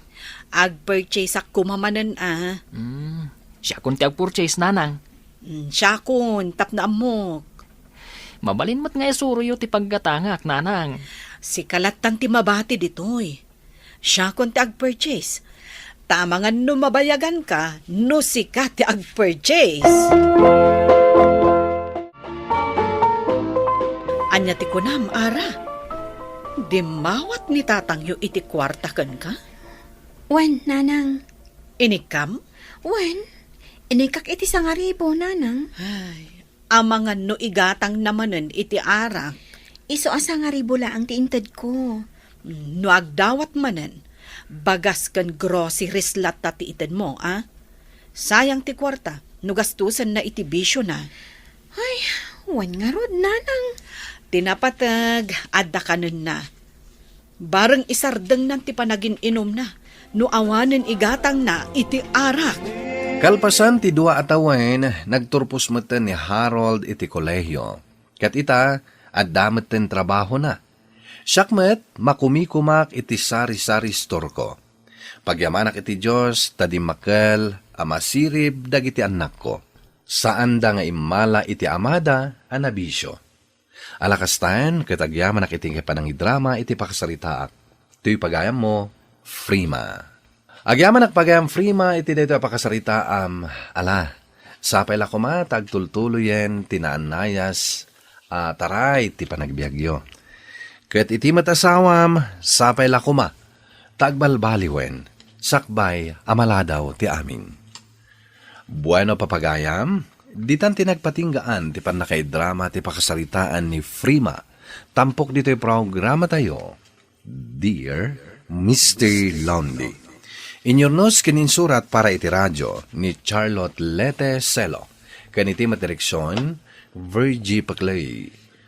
Agpurchaseak koma manen a. Hmm, siakon ti agpurchase, nanang. Hmm, siakon, tapno ammok. Mabalin met nga isuroyo ti paggatangak, nanang. Sika lattan ti mabati ditoy. Siakon ti agpurchase. Ta amangan no mabayaganka no sika ti agpurchase. Ania ti kunam, Ara? Dimmawat ni tatangyo iti kuarta kenka? Wen, nanang. Inikkam? Wen, inikkak iti sangaribu, nanang. Ay, amangan no igatangna manen iti arak. Isu a sangaribu laeng ti intedko. No agdawat manen, bagas ken groceries latta ti itedmo, a? Sayang ti kuarta no gastusenna iti bisiona. Ay, wen ngarud, nanang. Ti napateg, adda kanenna. Bareng isardengnan ti panagin-inumna no awanen igatangna iti arak. Kalpasan ti dua a tawen, nagturpos metten ni Harold iti kolehio. Ket ita, adda metten trabahona. Siak met, makumikumak iti sari-sari storeko. Pagyamanak iti Dios ta dimmakel a masirib dagiti annakko. Saanda nga immala iti amada a nabisio. Ala kastaen, ket agyamanak iti panangidrama iti pakasaritaak. Toy pagayammo, Frima. Agyamanak pagayam Frima iti daytoy a pakasaritaam. Ala, sapay la koma ta agtultuloyen ti naannayas a taray ti panagbiagyo. Ket iti met asawam, sapay la koma ta agbalbaliwen, sakbay a maladaw ti amin. Bueno, papagayam, ditan ti nagpatinggaan ti pannakaidrama ti pakasaritaan ni Frima, tampok ditoy programatayo, Dear Mister Lonely. Inyurnos ken insurat para iti radio ni Charlotte Lete Celo, ken iti met direksion, Virgie Paclay.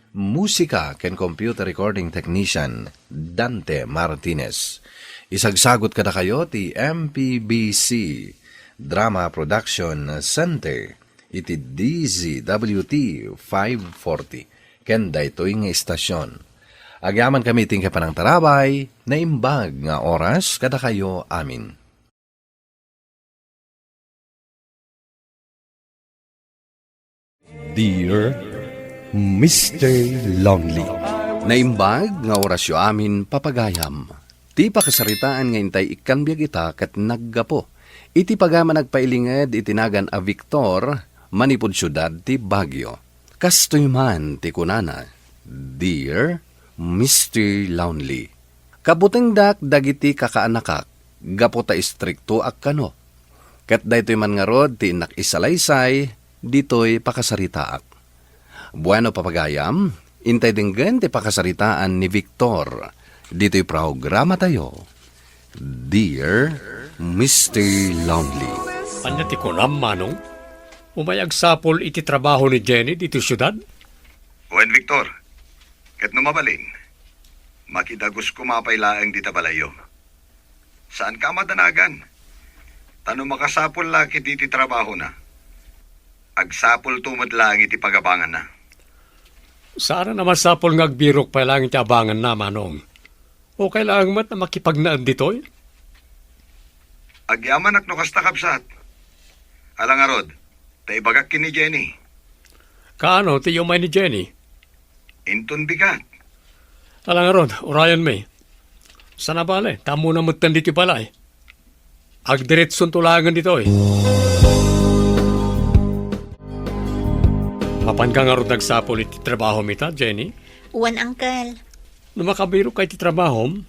Musika ken computer recording technician, Dante Martinez. Isagsagut kadakayo ti M P B C Drama Production Center iti D Z W T five forty ken daytoy nga istasion. Agyamankami iti panangtarabay, naimbag nga oras kadakayo amin. Dear Mister Lonely. Naimbag nga orasyo amin, papagayam. Ti pakasaritaan nga intay ikkan biag ita ket naggapu iti pagayam a nagpailinged iti nagan a Victor manipud siudad ti Baguio. Kastoy man ti kunana, Dear Mister Lonely, kabutengdak dagiti kakaanakak gapu ta istriktoak kano. Ket daytoy man ngarud ti innak isalaysay ditoy pakasaritaak. Bueno, papagayam, intay denggen ti pakasaritaan ni Victor ditoy programatayo, Dear Mister Lonely. Ania ti kunam, Manong? Umay agsapul iti trabaho ni Jenny ditoy siudad? Wen, Victor, ket no mabalin, makidagus koma pay laeng dita balayyo. Saanka a madanagan. Ta no makasapul la ketdi ti trabahona, agsapulto met laeng iti pagabanganna. Saan a masapul nga agbirok pay laeng iti abanganna, Manong. Ukay laeng met a makipagnaed ditoy. Agyamanak no kasta, kabsat. Ala ngarud, ta ibagak ken ni Jenny. Kaano ti umay ni Jenny? Inton bigat. Ala ngarud, urayenmi. Sana bale, ta ammona metten ditoy balay. Agdiretsonto laengen ditoy. Mapanka ngarud agsapul iti trabahom ita, Jenny? Wen, Uncle. No makabiroka iti trabahom,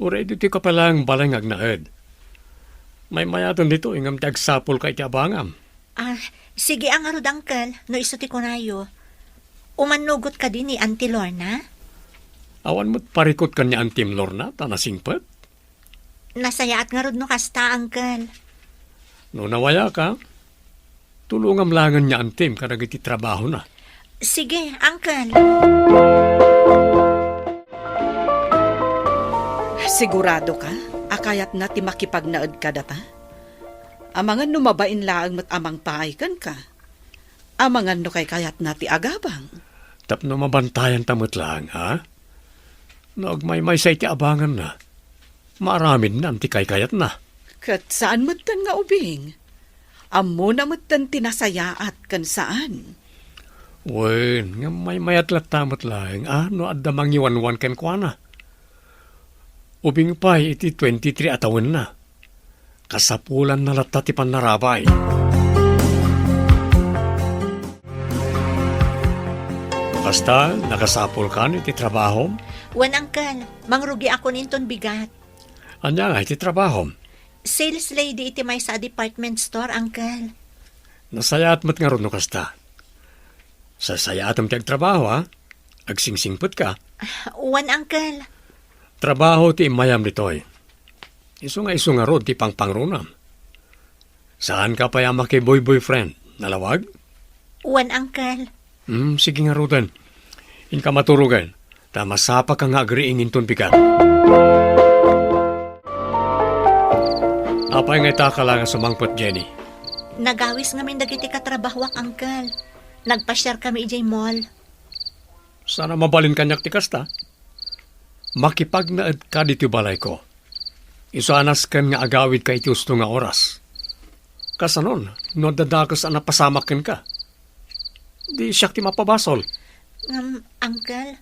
uray ditoyka pay laeng balay nga agnaed. Maymayaten ditoy ngem ti agsapulka iti abangam. Ah, sige a ngarud, Uncle, no isu ti kunayo. Umannugot kadi ni Auntie Lorna? Awan met parikut ken ni Auntie Lorna ta nasingpet? Nasayaat ngarud no kasta, Uncle. No nawayaka, tulongam laengen ni Auntie kadagiti trabahona. Sige, Uncle. Siguradoka a kayatna ti makipagnaed kadata? Amangan no mabain laeng met a mangpaay kenka. Amangan no kaykayatna ti agabang. Tapno mabantayanta met laeng, ha? No agmaymaysa iti abanganna, maaramidnan ti kaykayatna. Ket saan metten nga ubing. Ammona metten ti nasayaat ken saan. Wen, ngem maymayat latta met laeng, a, no adda mangiwanwan kenkuana. Ubing pay iti twenty-three a tawenna. Kasapulanna latta ti pannarabay. Kasta, nakasapulkan iti trabahom? Wen, Uncle. Mangrugiakon inton bigat. Ania nga iti trabahom? Sales lady iti maysa a department store, Uncle. Nasayaat met ngarud no kasta. Saysayaatem ti agtrabaho, a? Agsingsingpetka. Wen, Uncle. Trabaho ti immayam ditoy. Isu nga isu ngarud ti pangpangrunam. Saanka pay a maki-boy-boyfriend. Nalawag? Wen, Uncle. Hmm, sige ngaruden. Inka maturogen. Ta masapaka nga agriing inton bigat. Apay nga itaka la nga sumangpet, Jenny? Nagawis ngamin dagiti katrabahoak, Uncle. Nagpasiar kami idiay mall. Saan a mabalin kaniak ti kasta. Makipagnaedka ditoy balayko. Isu a nasken nga agawidka iti husto nga oras. Kasanon, no adda dakes a napasamak kenka? Di siak ti mapabasol. Ngem, Uncle,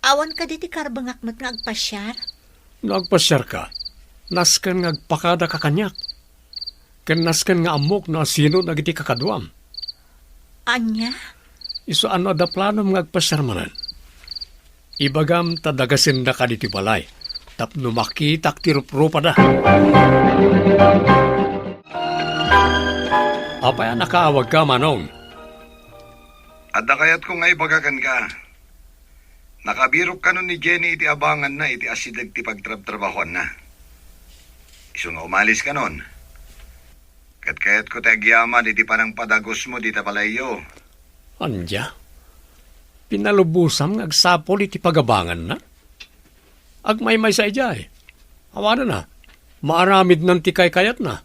awan kadi ti karbengak met nga agpasiar? No agpasiarka, nasken nga agpakadaka kaniak. Ken nasken nga ammok no asino dagiti kakaduam. Ania? Isu a no adda planom nga agpasiar manen, ibagam ta dagasendaka ditoy balay tapno makitak ti ruprupada. Apay a nakaawagka, Manong? Adda kayatko nga ibaga kenka. Nakabirok kanon ni Jenny iti abanganna iti asideg ti pagtrabtrabahoanna. Isu nga umalis kanon, ket kayatko ti agyaman iti panangpadagusmo dita balayyo. Ania? Pinalubosam nga agsapul iti pagabanganna? Agmaymaysa idiay. Awanen a, maaramidnan ti kaykayatna.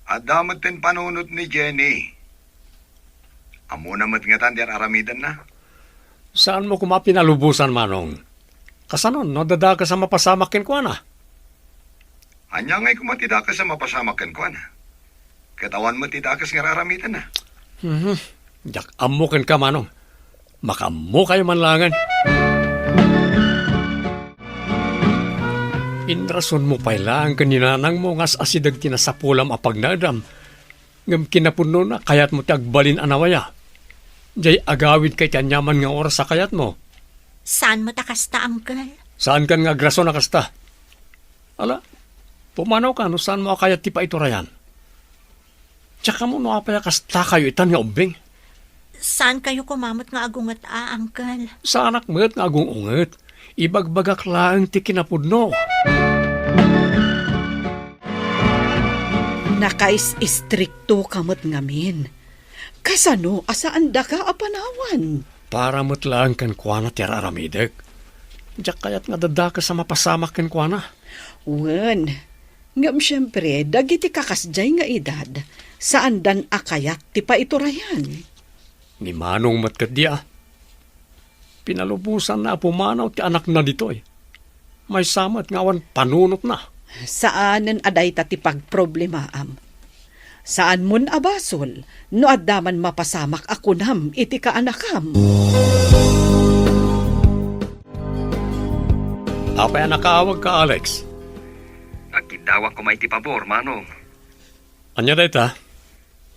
Adda met ti panunot ni Jenny. Ammona met ngatan ti ar-aramidenna. Saanmo koma pinalubosan, Manong? Kasanon no adda dakes a mapasamak kenkuana? Ania ngay koma ti dakes a mapasamak kenkuana? Ket awan met ti dakes nga ar-aramidenna. Mhm. Diak ammo kenka, Manong. Makaammokayo man laengen. Inrasonmo pay laeng ken ni nanangmo nga as-asideg ti nasapulam a pagnaedam, ngem kinapudnona, kayatmo ti agbalin a nawaya. Diay agawidka iti aniaman nga oras a kayatmo. Saan met a kasta, Uncle. Saankan nga agrason a kasta. Ala, pumanawka no saanmo a kayat ti paiturayan. Diak ammo no apay a kastakayo itan nga ubbing. Saankayo koma met nga agunget a, Uncle? Saanak met nga agung-unget. Ibagbagak laeng ti kinapudno. Nakais-istriktoka met ngamin. Kasano a saandaka a panawan? Para met laeng kenkuana ti ar-aramidek. Diak kayat nga adda dakes a mapasamak kenkuana. Wen, ngem siempre, dagiti kakasdiay nga edad, saandan a kayat ti paiturayan. Ni Manong met ketdi a. Pinalubosanna a pumanaw ti anakna ditoy. Maysa met nga awan panunotna. Saanen a dayta ti pagproblemaam. Saanmon a basol no adda man mapasamak a kunam iti kaanakam. Apay a nakaawagka, Alex? Agkiddawak koma iti pabor, Manong. Ania dayta?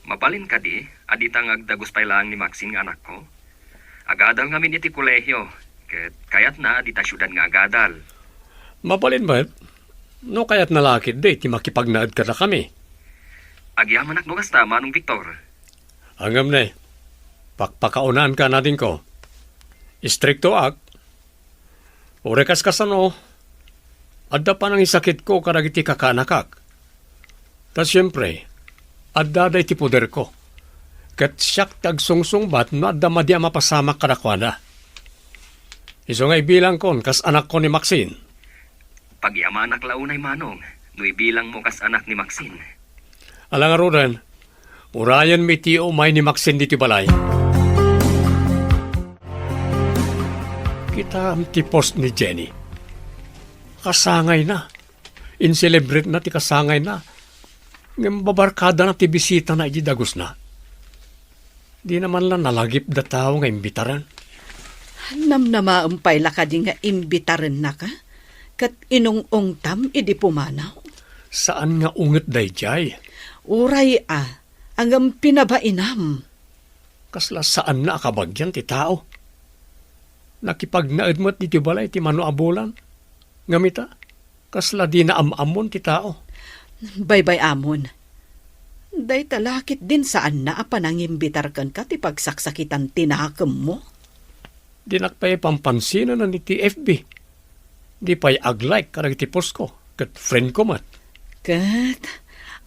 Mabalin kadi a dita nga agdagus pay laeng ni Maxine nga anakko? Agadal ngamin iti kolehio, ket kayatna a dita siudad nga agadal. Mabalin met, no kayatna la ketdi ti makipagnaed kadakami. Agyamanak no kasta, Manong Victor. Ngem ne, pakpakaunanka, nadingko. Istriktoak. Uray kas kasano, adda panangisakitko kadagiti kakaanakak. Ta siempre, adda dayta ti poderko. Ket siak ti agsungsungbat no adda madi a mapasamak kadakuada. Isu nga ibilangkon kas anakko ni Maxine. Pagyamanak la unay, Manong, no ibilangmo kas anak ni Maxine. Ala ngaruden, urayenmi ti umay ni Maxine ditoy balay. Kitaem ti post ni Jenny. Kasangayna. Inselebratna ti kasangayna. Ngem babarkadana ti bisitana iti dagusna. Dina man la nalagipda tao nga imbitaren. Namnamaem pay la kadi nga imbitarennaka? Ket inung-ungtam idi pumanaw? Saan nga unget daydiay. Uray a, ngem pinabainam. Kasla saanna a kabagian ti tao. Nakipagnaed met ditoy balay ti mano a bulan. Ngem ita, kasla dina am-ammon ti tao. Baybay-amon. Dayta la ketdin saanna a panangimbitar kenka ti pagsaksakitan ti nakemmo. Dinak pay pampansinan iti F B. Di pay ag-like kadagiti post ko, ket friend ko met. Ket,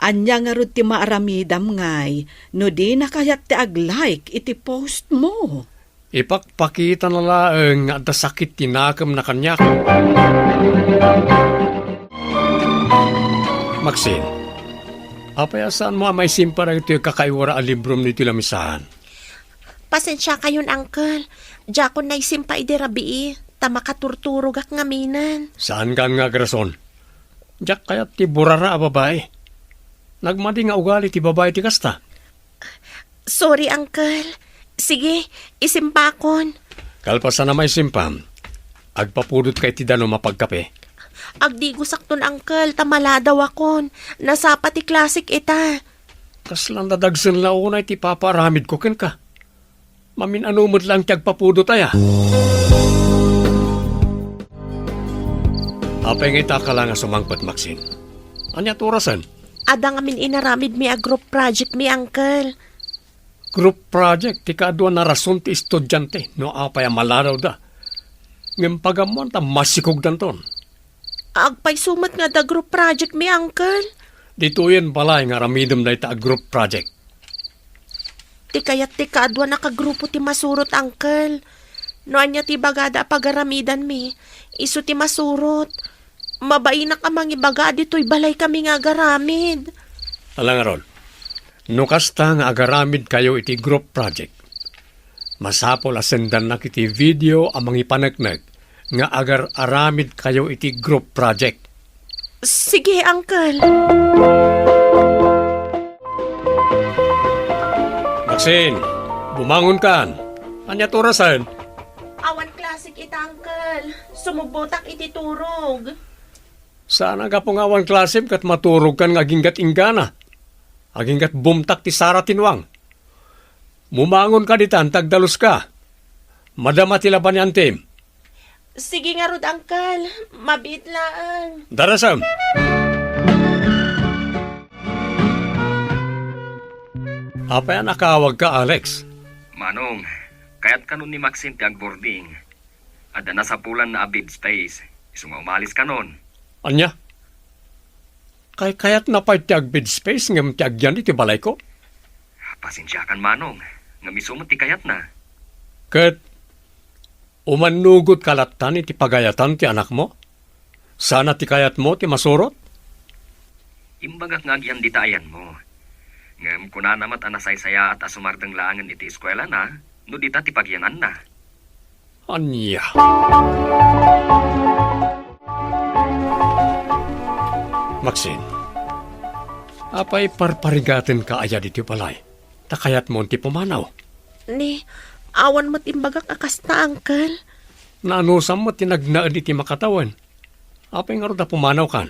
ania ngarud ti maaramidam ngay no dina kayat ti ag-like iti post mo? Ipakpakitana laeng nga adda sakit ti nakemna kaniak. Maxine, apay a saanmo a maisimpa dagitoy kakaiwara a librom ditoy lamisaan? Pasensiakayon, Uncle. Diakon naisimpa idi rabii, ta makaturturogak ngaminen. Saankan nga agrason. Diak kayat ti burara a babai. Nagmadi nga ugali ti babai ti kasta. Sorry, Uncle. Sige, isimpakon. Kalpasan a maisimpam, agpapudotka iti danum a pagkape. Agdigosakton, Uncle, ta maladawakon. Nasapa ti classic ita. Kasla nadagsen la unay ti ipapaaramidko kenka. Mamin-ano met laeng ti agpapudot aya. Apay nga ita ka la nga sumangpet, Maxine? Ania ti orasen? Adda ngamin inaramidmi a group project mi, Uncle. Group project ti kaaduan a rason ti estudiante no apay a maladawda. Ngem pagammoan ta masikogdanton. Agpayso met nga adda group project mi, Uncle. Ditoyen balay nga aramidem dayta a group project. Ti kayat ti kaaduan a kagrupo ti masurot, Uncle. No ania ti ibagada a pagaramidanmi, isu ti masurot. Mabainak a mangibaga a ditoy balay kami nga agaramid. Ala ngarud, no kasta nga agaramidkayo iti group project, masapul a sendannak iti video a mangipaneknek nga agar-aramidkayo iti group project. Sige, Uncle. Maxine, bumangonkan. Ania ti orasen? Awan classic ita, Uncle. Sumubbotak iti turog. Saan a gapu nga awan classic ket maturogkan nga aginggat inggana. Aginggat bumtak ti sara ti nuang. Bumangonka ditan ta agdaluska. Madama ti laban ni Antim. Sige ngarud, Uncle. Mabiit laeng. Darasem. Apay a nakawagka, Alex? Manong, kayat kanon ni Maxine ti agboarding. Adda nasapulanna a bed space. Isu nga umalis kanon. Ania? Kaykayatna pay ti agbed space ngem ti agyan iti balayko? Pasensiakan, Manong, ngem isu met ti kayatna. Ket umannugotka lattan iti pagayatan ti anakmo? Saan a ti kayatmo ti masurot? Imbagak nga agyan dita ayanmo. Ngem kunana met a nasaysayaat a sumardeng laengen iti eskuelana no dita ti pagyananna. Ania? Maxine, apay parparigatenka aya ditoy balay? Ta kayatmon ti pumanaw? Ni, awan met imbagak a kasta, Uncle. Naanusam met ti nagnaed iti makatawen. Apay ngarud a pumanawkan?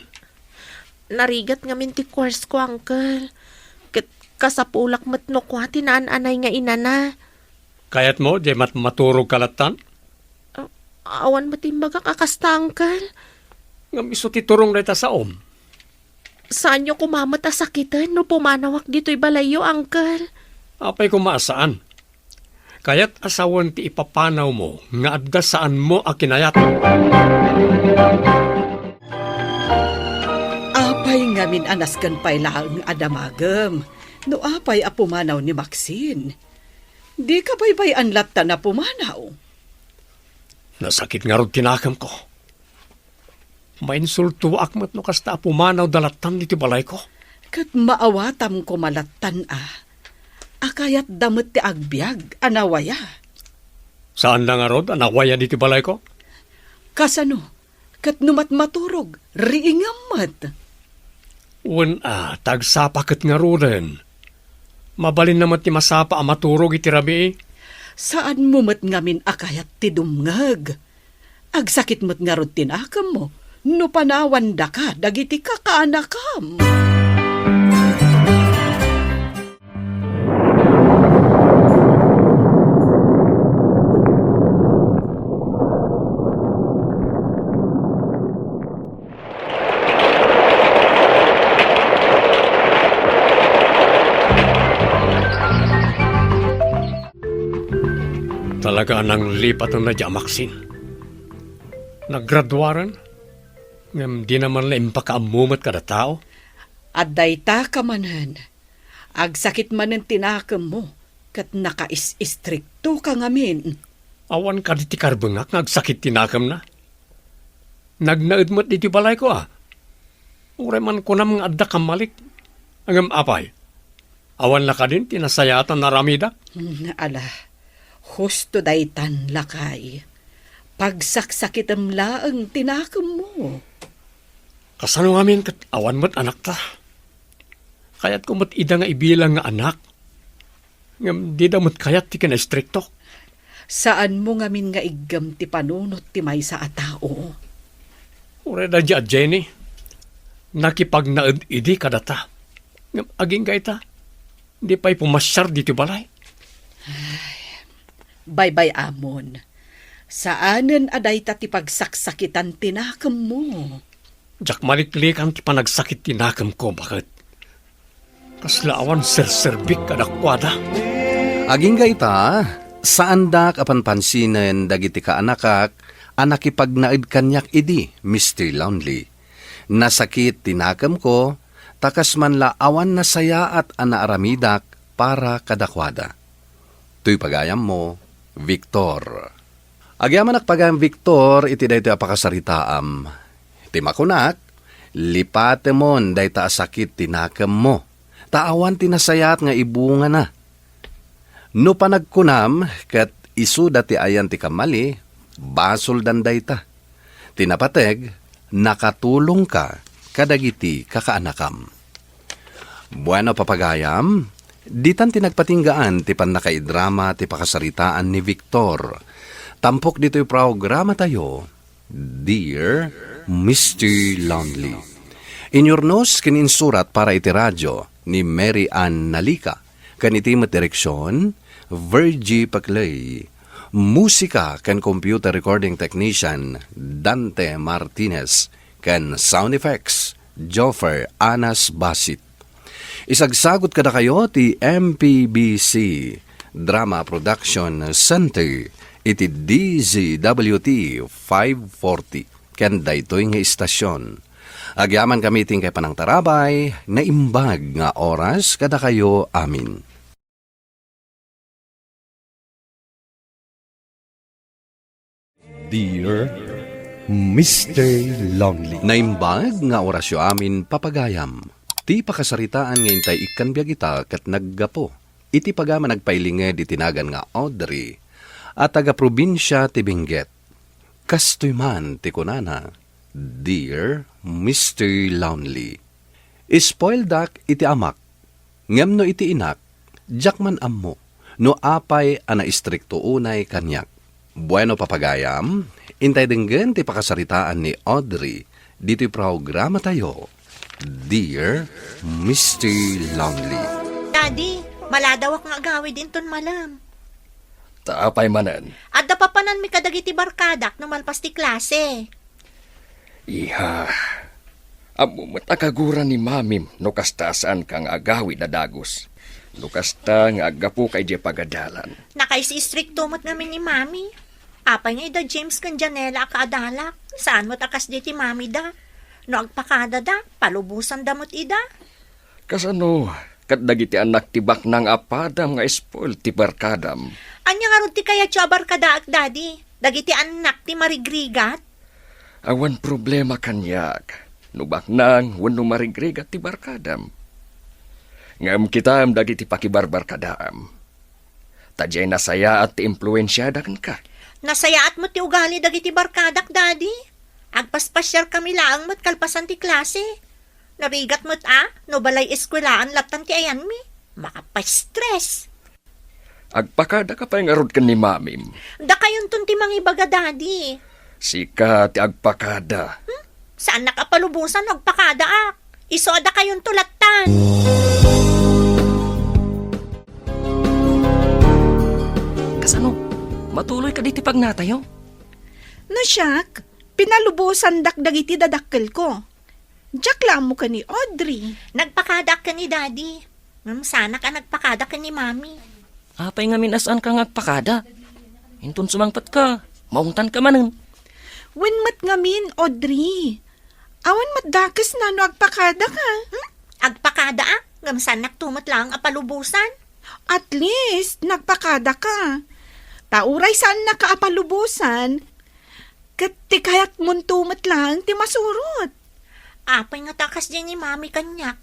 Narigat ngamin ti course ko, Uncle. Ket kasapulak met no kua ti naan-anay nga inana. Kayatmo, diay mat-, maturogka lattan? A-, awan met imbagak a kasta, Uncle. Ngem isu ti turong dayta saom. Saanyo koma met a sakiten no pumanawak ditoy balayyo, Uncle? Apay koma a saan? Kayat a sawen ti ipapanawmo nga adda saanmo a kinayat. Apay ngamin a nasken pay laeng a damagem no apay a pumanaw ni Maxine? Dika baybay-an latta a pumanaw. Nasakit ngarud ti nakemko. Mainsultoak met no kasta a pumanawda lattan ditoy balayko. Ket maawatam koma lattan a, a kayatda met ti agbiag a nawaya. Saanda ngarud a nawaya ditoy balayko? Kasano? Ket no matmaturog, riingem met. Wen a, ta agsapa ket ngaruden. Mabalinna met ti masapa a maturog iti rabii. Saanmo met ngamin a kayat ti dumngeg. Agsakit met ngarud ti nakemmo no panawandaka dagiti kakaanakam. Aga nanglipatenna diay amaksin. Naggraduaren, ngem dina man la impakaammo met kada tao. Adda ita ka manen. Agsakit manen ti nakemmo, ket nakais-istrikto ka ngamin. Awan kadi ti karbengak nga agsakit ti nakemna? Nagnaed met iti balayko a. Uray man kunam nga adda kammalik. Ngem apay, awan la kadin ti nasayaat a naaramidak? Hmm, ala, husto daytan, lakay. Pagsaksakitem laeng ti nakemmo. Kasano ngamin ket awan met anakta? Kayatko met ida nga ibilang nga anak. Ngem dida met kayat ti kinaistriktok. Saanmo ngamin nga iggem ti panunot ti maysa a tao. Uray da Jenny, nakipagnaed idi kadata. Ngem agingga ita, di pay pumasiar ditoy balay. Baybay-amon, saanen a dayta ti pagsaksakitan ti nakemmo. Diak maliklikan ti panagsakit ti nakemko, baket kasla awan serserbik kadakuada. Agingga ita, saandak a panpansinen dagiti kaanakak a nakipagnaed kaniak idi, Mister Lonely. Nasakit ti nakemko, ta kas man la awan nasayaat a naaramidak para kadakuada. Toy pagayammo, Victor. Agyamanak pagayam, Victor, iti daytoy a pakasaritaam. Ti makunak, lipatemon dayta a sakit ti nakemmo, ta awan ti nasayaat nga ibungana. No panagkunam ket isuda ti ayan ti kammali, basoldan dayta. Ti napateg, nakatulongka kadagiti kakaanakam. Bueno, papagayam, ditan ti nagpatinggaan ti pannakaidrama ti pakasaritaan ni Victor. Tampok ditoy programatayo, Dear Mister Lonely. Inyurnos ken insurat para iti radio ni Mary Ann Nalica, ken iti met direksion, Virgie Paclay. Musika ken computer recording technician, Dante Martinez, ken sound effects, Joffer Anas Basit. Isagsagut kadakayo ti M P B C Drama Production Center iti D Z W T five forty ken daytoy nga istasyon. Agyamankami ti inkay panangtarabay, naimbag nga oras kadakayo amin. Dear Mister Lonely. Naimbag nga orasyo amin, papagayam. Ti pakasaritaan nga intay ikkan biag ita ket naggapu iti pagayam a nagpailinged iti nagan nga Audrey a taga-probinsia ti Benguet. Kastoy man ti kunana, Dear Mister Lonely. Ispoildak iti amak, ngem no iti inak, diak man ammo no apay a naistrikto unay kaniak. Bueno, papagayam, intay denggen ti pakasaritaan ni Audrey ditoy programatayo, Dear Mister Lonely. Daddy, maladawak nga agawid inton malem. Ta apay manen? Adda papananmi kadagiti barkadak no malpas ti klase. Iha, ammo met a kagura ni Mamim no kasta a saanka nga agawid a dagus. No kasta nga aggapuka idiay pagadalan. Nakais-istrikto met ngamin ni Mami. Apay nga ida James ken Janela a kaadalak, saan met a kasdi ti mamida. No agpakadada, palubosanda met ida. Kasano ket dagiti annak ti baknang a padam nga spoil ti barkadam? Ania ngarud ti kayatyo a barkadaak, Daddy? Dagiti annak ti marigrigat? Awan problema kaniak no baknang wenno marigrigat ti barkadam. Ngem kitaem dagiti pakibarbarkadaam. Ta diay nasayaat ti impluensiada kenka. Nasayaat met ti ugali dagiti barkadak, Daddy. Agpaspasiarkami laeng met kalpasan ti klase. Narigat met a no balay eskuelaan lattan ti ayanmi. Makapastress. Agpakadaka pay ngarud ken ni Mamim. Dakayonton ti mangibaga, Daddy. Sika ti agpakada. Hmm? Saannak a palubosan no agpakadaak. Isu a dakayonto lattan. Kasano? Matuloy kadi ti pagnatayo? No siak, pinalubosandak dagiti dadakkelko. Diak la ammo ken ni Audrey. Nagpakadaak ken ni Daddy. Ngem saanak a nagpakada ken ni Mami. Apay ngamin a saanka nga agpakada? Inton sumangpetka, maungtanka manen. Wen met ngamin, Audrey. Awan met dakesna no agpakadaka. Hmm? Agpakadaak? Ngem saannakto met laeng a palubosan. At least, nagpakadaka. Ta uray saannaka a palubosan, ket ti kayatmonto met laeng ti masurot. Apay ngata a kasdiay ni Mami kaniak?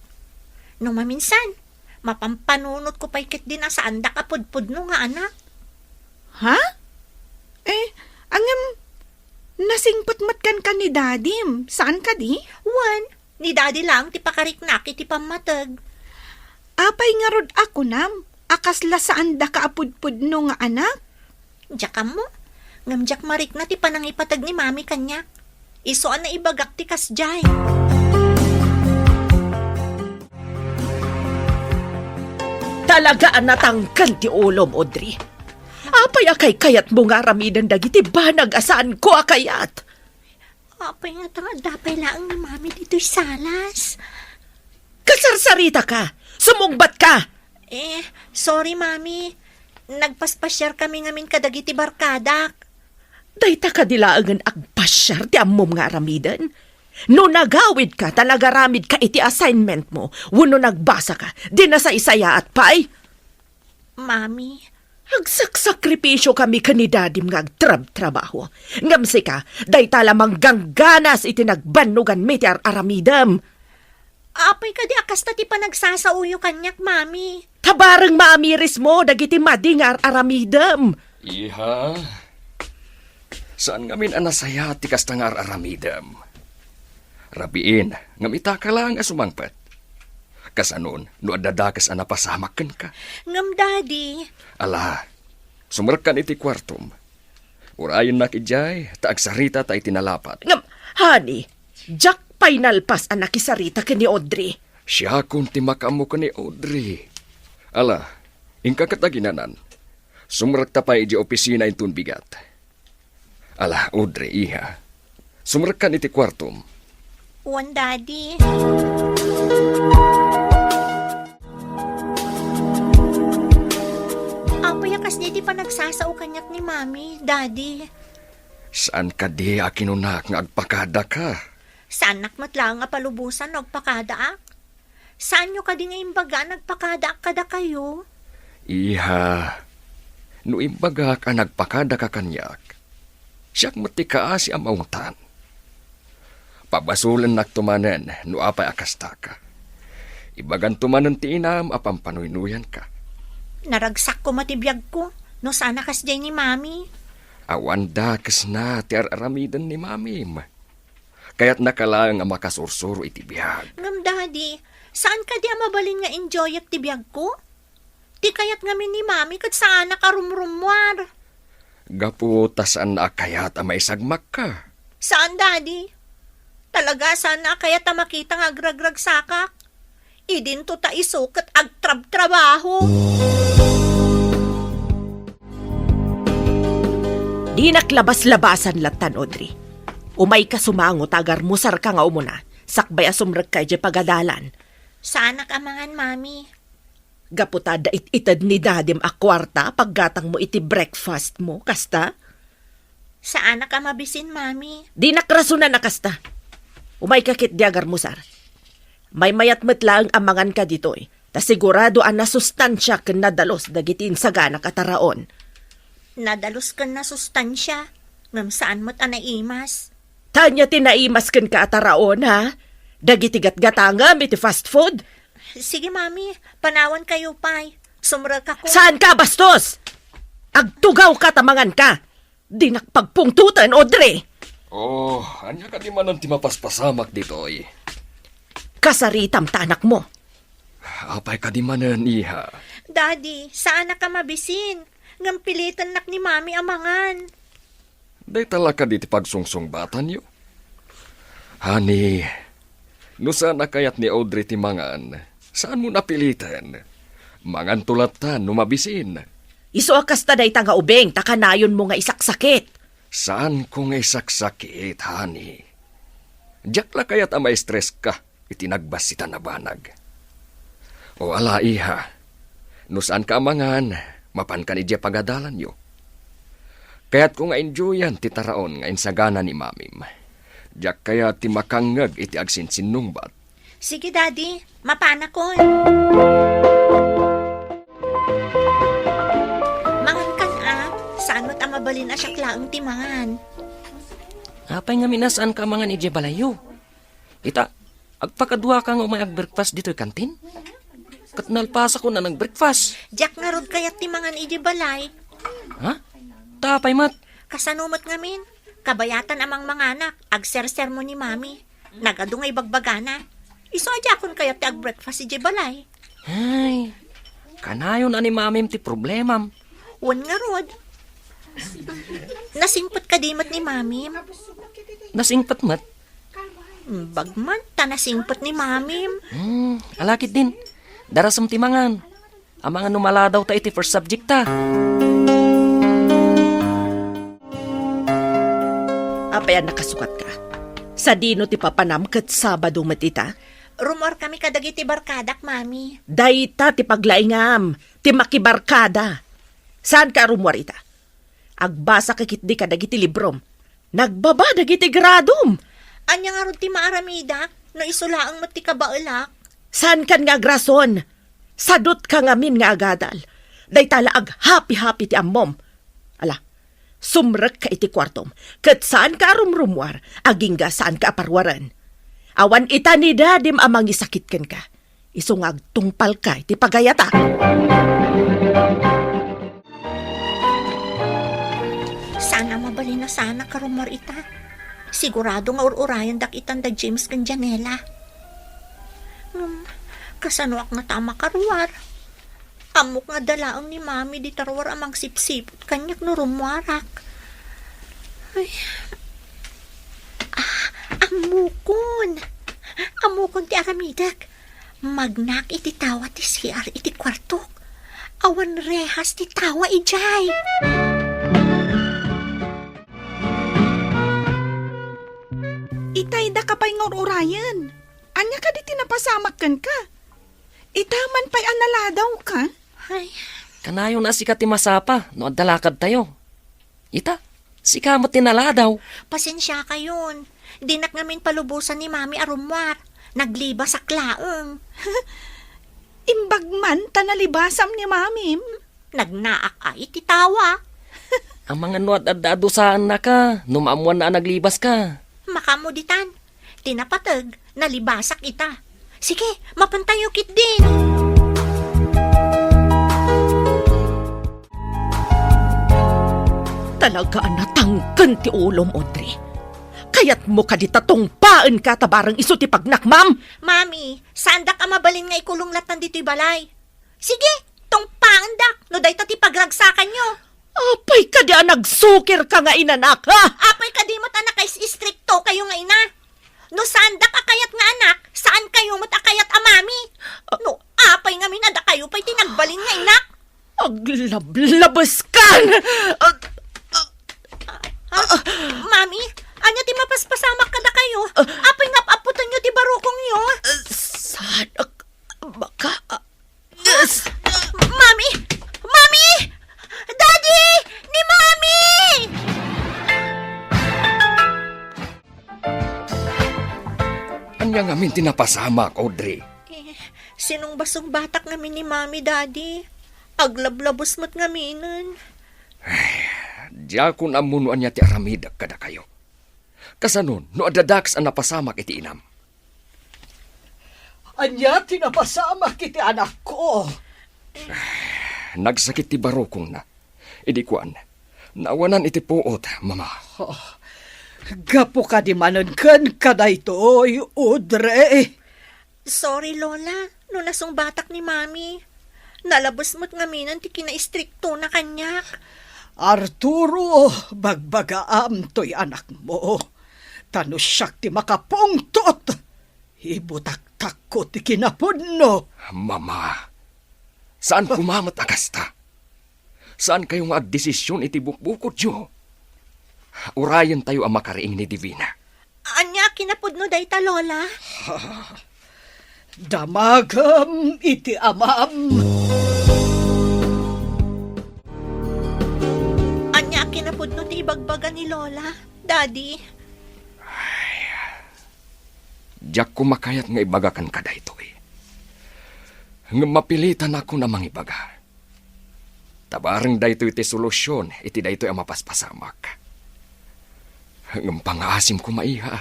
No maminsan, mapampanunotko pay ketdin a saandak a pudpudno nga anak. Ha? Eh, ngem, nasingpet met kenka ni Dadim, saan kadi? Wen, ni Dadi laeng ti pakariknak iti pammateg. Apay ngarud a kunam a kasla saandaka a pudpudno nga anak? Diak ammo, ngem diak marikna ti panangipateg ni Mami kaniak. Isu a naibagak ti kasdiay. Talaga a natangken ti ulom, Audrey. Apay a kaykayatmo nga aramiden dagiti banag a saanko a kayat? Apay ngata nga adda pay laeng ni Mami ditoy salas? Kasarsaritaka! Sumungbatka! Eh, sorry, Mami. Nagpaspasiarkami ngamin kadagiti barkadak. Dayta kadi laengen agpasiar ti ammom nga aramiden? No nagawidka ta nagaramidka iti assignmentmo wenno nagbasaka, di nasaysayaat pay? Mami. Agsaksakripisio kami ken ni Dadim nga agtrabtrabaho. Ngem sika, dayta la manggangganas iti nagbannoganmi ti ar-aramidem. Apay kadi a kasta ti panagsasaoyo kaniak, Mami? Ta bareng maamirismo dagiti madi nga ar-aramidem. Iha, saan ngamin a nasayaat ti kasta nga ar-aramidem. Rabiin, ngem itaka laeng a sumangpet. Kasanon, no adda dakes a napasamak kenka. Ngem, Daddy. Ala, sumrekkan iti kuartom. Urayennak idiay, ta agsaritata iti nalapat. Ngem, honey, diak pay nalpas a nakisarita ken ni Audrey. Siakon ti makaammo ken ni Audrey. Ala, inka ket aginanan. Sumrekta pay idiay opisina inton bigat. Ala, Audrey, iha. Sumrekkan iti kuartom. Wen, Daddy. Apay a kasdi ti panagsasao kaniak ni Mami, Daddy? Saan kadi a kinunak nga agpakadaka? Saannak met laeng a palubosan no agpakadaak? Saanyo kadi nga imbaga a nagpakadaak kadakayo? Iha, no imbagak a nagpakadaka kaniak, siak met ti kaasi a maungtan. Pabasolennakto manen no apay a kastaka. Ibaganto manen ti inam a pampanuynuyanka. Naragsak koma ti biagko no saan a kasdiay ni Mami. Awan dakesna ti ar-aramiden ni Mamim. Kayatnaka laeng a makasursuro iti biag. Ngem, Daddy, saan kadi a mabalin nga enjoyak ti biagko? Ti kayat ngamin ni Mami ket saanak a rumrummuar. Gapu ta saanna a kayat a maisagmakka. Saan, Daddy. Talaga, saanna a kayat a makita nga agragragsakak. Idinto ta isu ket agtrabtrabaho. Dinak labas-labasan lattan, Audrey. Umayka sumango ta agarmusarka nga umuna, sakbay a sumrekka idiay pagadalan. Saanak a mangan, Mami. Gapu ta adda it-ited ni Dadim a kuarta a paggatangmo iti breakfastmo, kasta? Saanak a mabisin, Mami. Dinak rasonan a kasta. Umayka ketdi agarmusar. Maymayat met laeng a manganka ditoy, ta sigurado a nasustansia ken nadalus dagiti insaganak a taraon. Nadalus ken nasustansia, ngem saan met a naimas. Ta ania ti naimas kenka a taraon, ha? Dagiti gatgatangem iti fast food? Sige, Mami, panawankayo pay. Sumrekakon. Saanka a bastos! Agtugawka ta manganka! Dinak pagpungtoten, Audrey! Oh, ania kadi manen ti mapaspasamak ditoy? Kasaritam ta anakmo. Apay kadi manen, iha? Daddy, saanak a mabisin. Ngem pilitennak ni Mami a mangan. Dayta la kadi ti pagsungsungbatanyo? Honey, no saan a kayat ni Audrey ti mangan, saanmon a piliten. Manganto lattan no mabisin. Isu a kasta dayta nga ubing ta kanayonmo nga isaksakit. Saanko nga isaksakit, honey. Diak la kayat a maistreska iti nagbassitan a banag. O ala, iha, no saanka a mangan, mapankan idiay pagadalanyo. Kayatko nga enjoyan ti taraon nga insagana ni Mamim. Diak kayat ti makangngeg iti agsinsinnungbat. Sige, Daddy. Mapanakon. Mangankan a, saan met a mabalin a siak laeng ti mangan. Apay ngamin a saanka a mangan idiay balayyo? Ita, agpakaduaka nga umay agbreakfast ditoy kantin? Ket nalpasakon a nagbreakfast. Diak ngarud kayat ti mangan idiay balay. Ha? Ta apay met? Kasano met ngamin? Kabayatan a mangmanganak, agsersermon ni Mami. Nagadu nga ibagbagana. Isu a diakon kayat ti agbreakfast idiay balay. Ay, kanayon a ni Mamim ti problemam. Wen ngarud. Nasingpet kadi met ni Mamim? Nasingpet met. Imbag man ta nasingpet ni Mamim. Hmm, ala ketdin. Darasem ti mangan. Amangan no maladawta iti first subject ta. Apay a nakasukatka? Sadino ti papanam ket Sabado met ita? Rumuarkami kadagiti barkadak, Mami. Dayta ti paglaingam, ti makibarkada. Saanka a rumuar ita? Agbasaka ketdi kadagiti librom. Nagbaba dagiti gradom. Ania ngarud ti maaramidak no isu laeng met ti kabaelak? Saankan nga agrason. Sadutka ngamin nga agadal. Dayta la aghapi-hapi ti ammom. Ala, sumrekka iti kuartom, ket saanka a rumrumuar, agingga saanka a paruaren. Awan ita ni dadim a mangisakit kenka. Isu nga agtungpalka iti pagayata. Saan a mabalin a saanak a rummuar ita. Sigurado nga ur-urayendak itan da James ken Janela. Ngem, kasanoak ngata a makaruar? Ammok nga adda laeng ni Mami dita ruar a mangsipsiput kaniak no rummuarak. Ay. Ah, ammokon. Ammokon ti aramidek. Magnaak iti tawa ti C R iti kuartok. Awan rehas ti tawa idiay. Itay, daka pay nga ur-urayen. Ania kadi ti napasamak kenka? Ita man pay a naladawka? Ay. Kanayon a sika ti masapa no adda lakadtayo. Ita, sika met ti naladaw. Pasensiakayon. Dinak ngamin palubosan ni Mami a rummuar. Naglibasak laeng. Imbag man ta nalibasam ni Mamim. Nagnaak a iti tawa. Amangan no ad-adda a dusaennaka no maammoanna a naglibaska. Makaammo ditan. Ti napateg, nalibasak ita. Sige, mapantayo ketdin. Talaga a natangken ti ulom, Audrey. Kayatmo kadi ta tungpaenka ta bareng isu ti pagnakmam? Mami, saandak a mabalin nga ikulong lattan ditoy balay. Sige, tungpaendak no dayta ti pagragsakanyo. Apay kadi a nagsukirka nga inanak, ha? Apay kadi met a nakais-istriktokayo nga ina? No saandak a kayat nga anak, saankayo met a kayat a mami. Ah. No apay ngamin a dakayo pay ti nagbalin nga inak? Aglablabeskan! Ah, ah, ah. Mami, ania ti mapaspasamak kadakayo? Ah. Apay nga ap-aputenyo ti barukongyo? Ah, saan ak-, baka, ah, Mami! Mami! Daddy! Ni Mami! Ania ngamin ti napasamak, Audrey? Eh, sinungbasungbatak ngamin ni Mami, Daddy. Aglablabos met ngaminen. Ay, diakon ammo no ania ti aramidek kadakayo. Kasano no adda dakes a napasamak iti inam? Ania ti napasamak iti anakko? Nagsakit ti barukongna. Idi kuan, naawanan iti puot, Mama. Oh, gapu kadi manen kenka daytoy, Audrey? Sorry, Lola, no nasungbatak ni Mami. Nalabes met ngaminen ti kinaistriktona kaniak. Arturo, bagbagaam toy anakmo. Ta no siak ti makapungtot, ibutaktakko ti kinapudno. Mama, saan koma met a kasta? Saankayo nga agdesisyon iti bukbukotyo? Urayentayo a makariing ni Divina. Ania a kinapudno dayta, Lola? Damagem iti amam. Ania a kinap-, pudno ti ibagbaga ni Lola, Daddy. Diak koma kayat nga ibaga kenka daytoy. Ngem mapilitanakon a mangibaga. Ta bareng daytoy ti solusion iti daytoy a mapaspasamak. Ngem pangaasim koma, iha.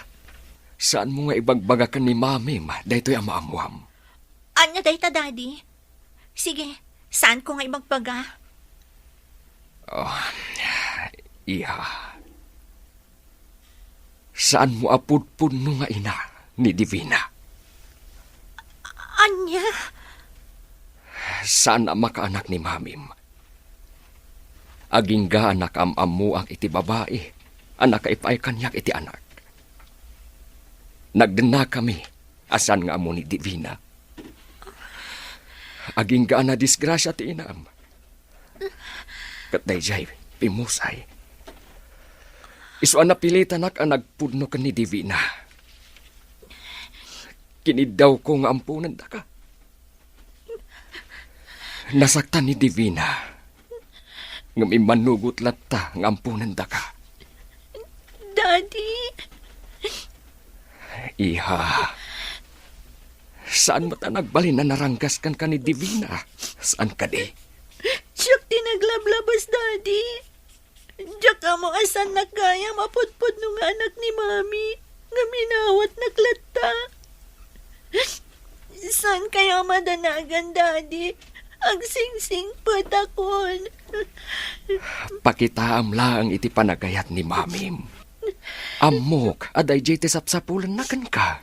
Saanmo nga ibagbaga ken ni Mamim daytoy a maammoam. Ania dayta, Daddy? Sige, saanko nga ibagbaga. Oh, iha. Saanmo a pudpudno nga ina ni Divina. Ania? Saan a makaanak ni Mamim. Agingga a nakaam-ammoak iti babai a nakaipaay kaniak iti anak. Nagdennakami a saan nga ammo ni Divina. Agingga a nadisgrasia ti inam. Ket daydiay, pimmusay. Isu a napilitanak a nagpudno ken ni Divina. Kiniddawko nga amponendaka. Nasaktan ni Divina. Ngem immanugot latta nga amponendaka. Daddy! Iha, saan met a nagbalin a naranggas kenka ni Divina? Saan kadi? Siak ti naglablabas, Daddy. Diak ammo a saannak gayam a pudpudno nga anak ni Mami, ngem inawatnak latta. Saankayo a madanagan, Daddy. Agsingsingpetakon. Pakitaam laeng iti panagayat ni Mamim. Ammok a daydiay ti sapsapulenna kenka.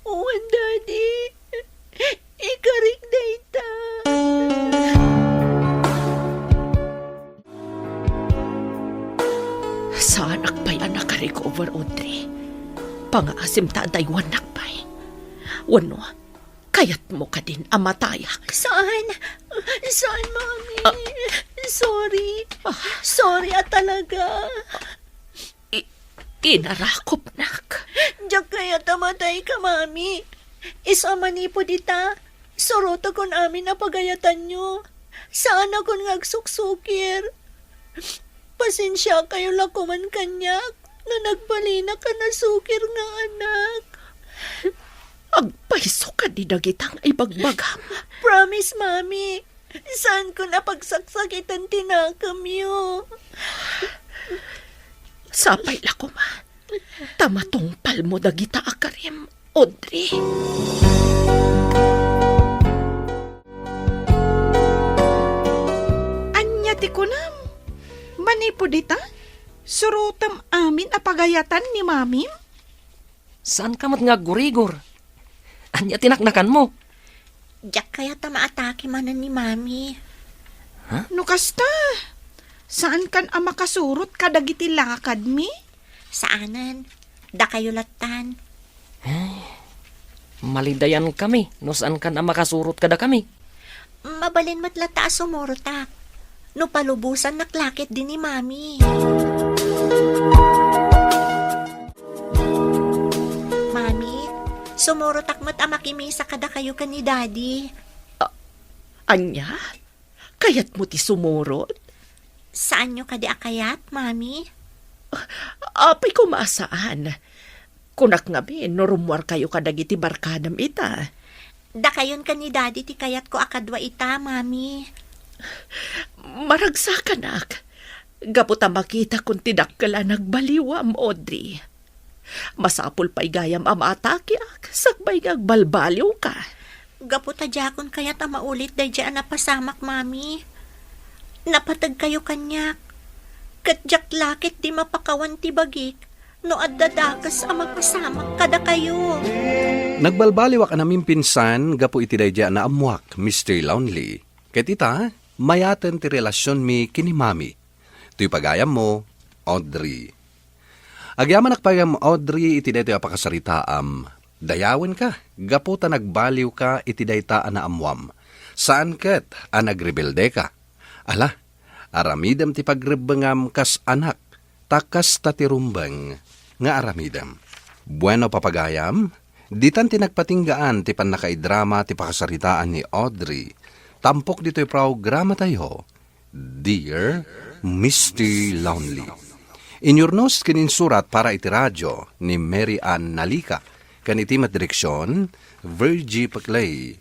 Wen, Daddy. Ikarik dayta. Saanak pay a nakarecover, Audrey. Pangaasim ta adaywannak pay. Wenno, kayatmo kadin a matayak? Saan? Saan, Mami? Ah. Sorry. Ah. Sorry a talaga. I-, inarakupnak. Diak kayat a matayka, Mami. Isu a manipud ita, surotakon amin a pagayatanyo. Saanakon nga agsuksukir. Pasensiakayo la koman kaniak no nagbalinak a nasukir nga anak. Agpayso kadi dagita nga ibagbagam. Promise, Mami. Saankon a pagsaksakiten ti nakemyo. Sapay la koma ta matungpalmo dagita a karim, Audrey. Ania ti kunam? Manipud ita, surotam amin a pagayatan ni Mamim? Saanka met nga aggurigor? Ania ti naknakanmo? Diak kayat a maatake manen ni Mami. Ha? No kasta, saankan a makasurot kadagiti lakadmi? Saanen. Dakayo lattan. Ay, malidayankami no saankan a makasurot kadakami. Mabalin met latta a sumurotak no palubosannak la ketdi ni Mami. Mami, sumurotak met a makimisa kadakayo ken ni Daddy. A-, ania? Kayatmo ti sumurot? Saanyo kadi a kayat, Mami? Apay koma a saan. Kunak ngamin no rummuarkayo kadagiti barkadam ita. Dakayon ken ni Daddy ti kayatko a kadua ita, Mami. Maragsakanak. Gapu ta makitakon ti dakkel a nagbaliwam, Audrey. Masapul pay gayam a maatakeak sakbay nga agbalbaliwka. Gapu ta diakon kayat a maulit daydiay a napasamak, Mami. Napategkayo kaniak. Ket diak la ketdi mapakawan ti bagik no adda dakes a mapasamak kadakayo. Nagbalbaliwak a namimpinsan gapu iti daydiay a naammoak, Mister Lonely. Ket ita, mayaten ti relasionmi ken ni Mami. Toy pagayammo, Audrey. Agyamanak pay ngem, Audrey, iti daytoy a pakasaritaam. Dayawenka gapu ta nagbaliwka iti dayta a naammoam. Saan ket a nagrebeldeka. Ala, aramidem ti pagrebbengam kas anak, ta kasta ti rumbeng nga aramidem. Bueno, papagayam, ditan ti nagpatinggaan ti pannakaidrama ti pakasaritaan ni Audrey. Tampok ditoy programatayo, Dear Mister Lonely. Inyurnos ken insurat para iti radio ni Mary Ann Nalica, ken iti met direksion, Virgie Paclay.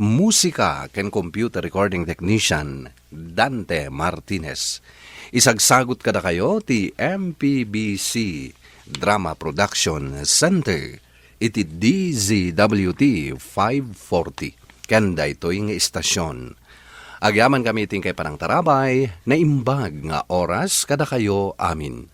Musika ken computer recording technician, Dante Martinez. Isagsagut kadakayo ti M P B C Drama Production Center iti D Z W T five forty. Ken daytoy nga istasion. Agyaman kami iti inkay panangtarabay, naimbag nga oras kadakayo amin.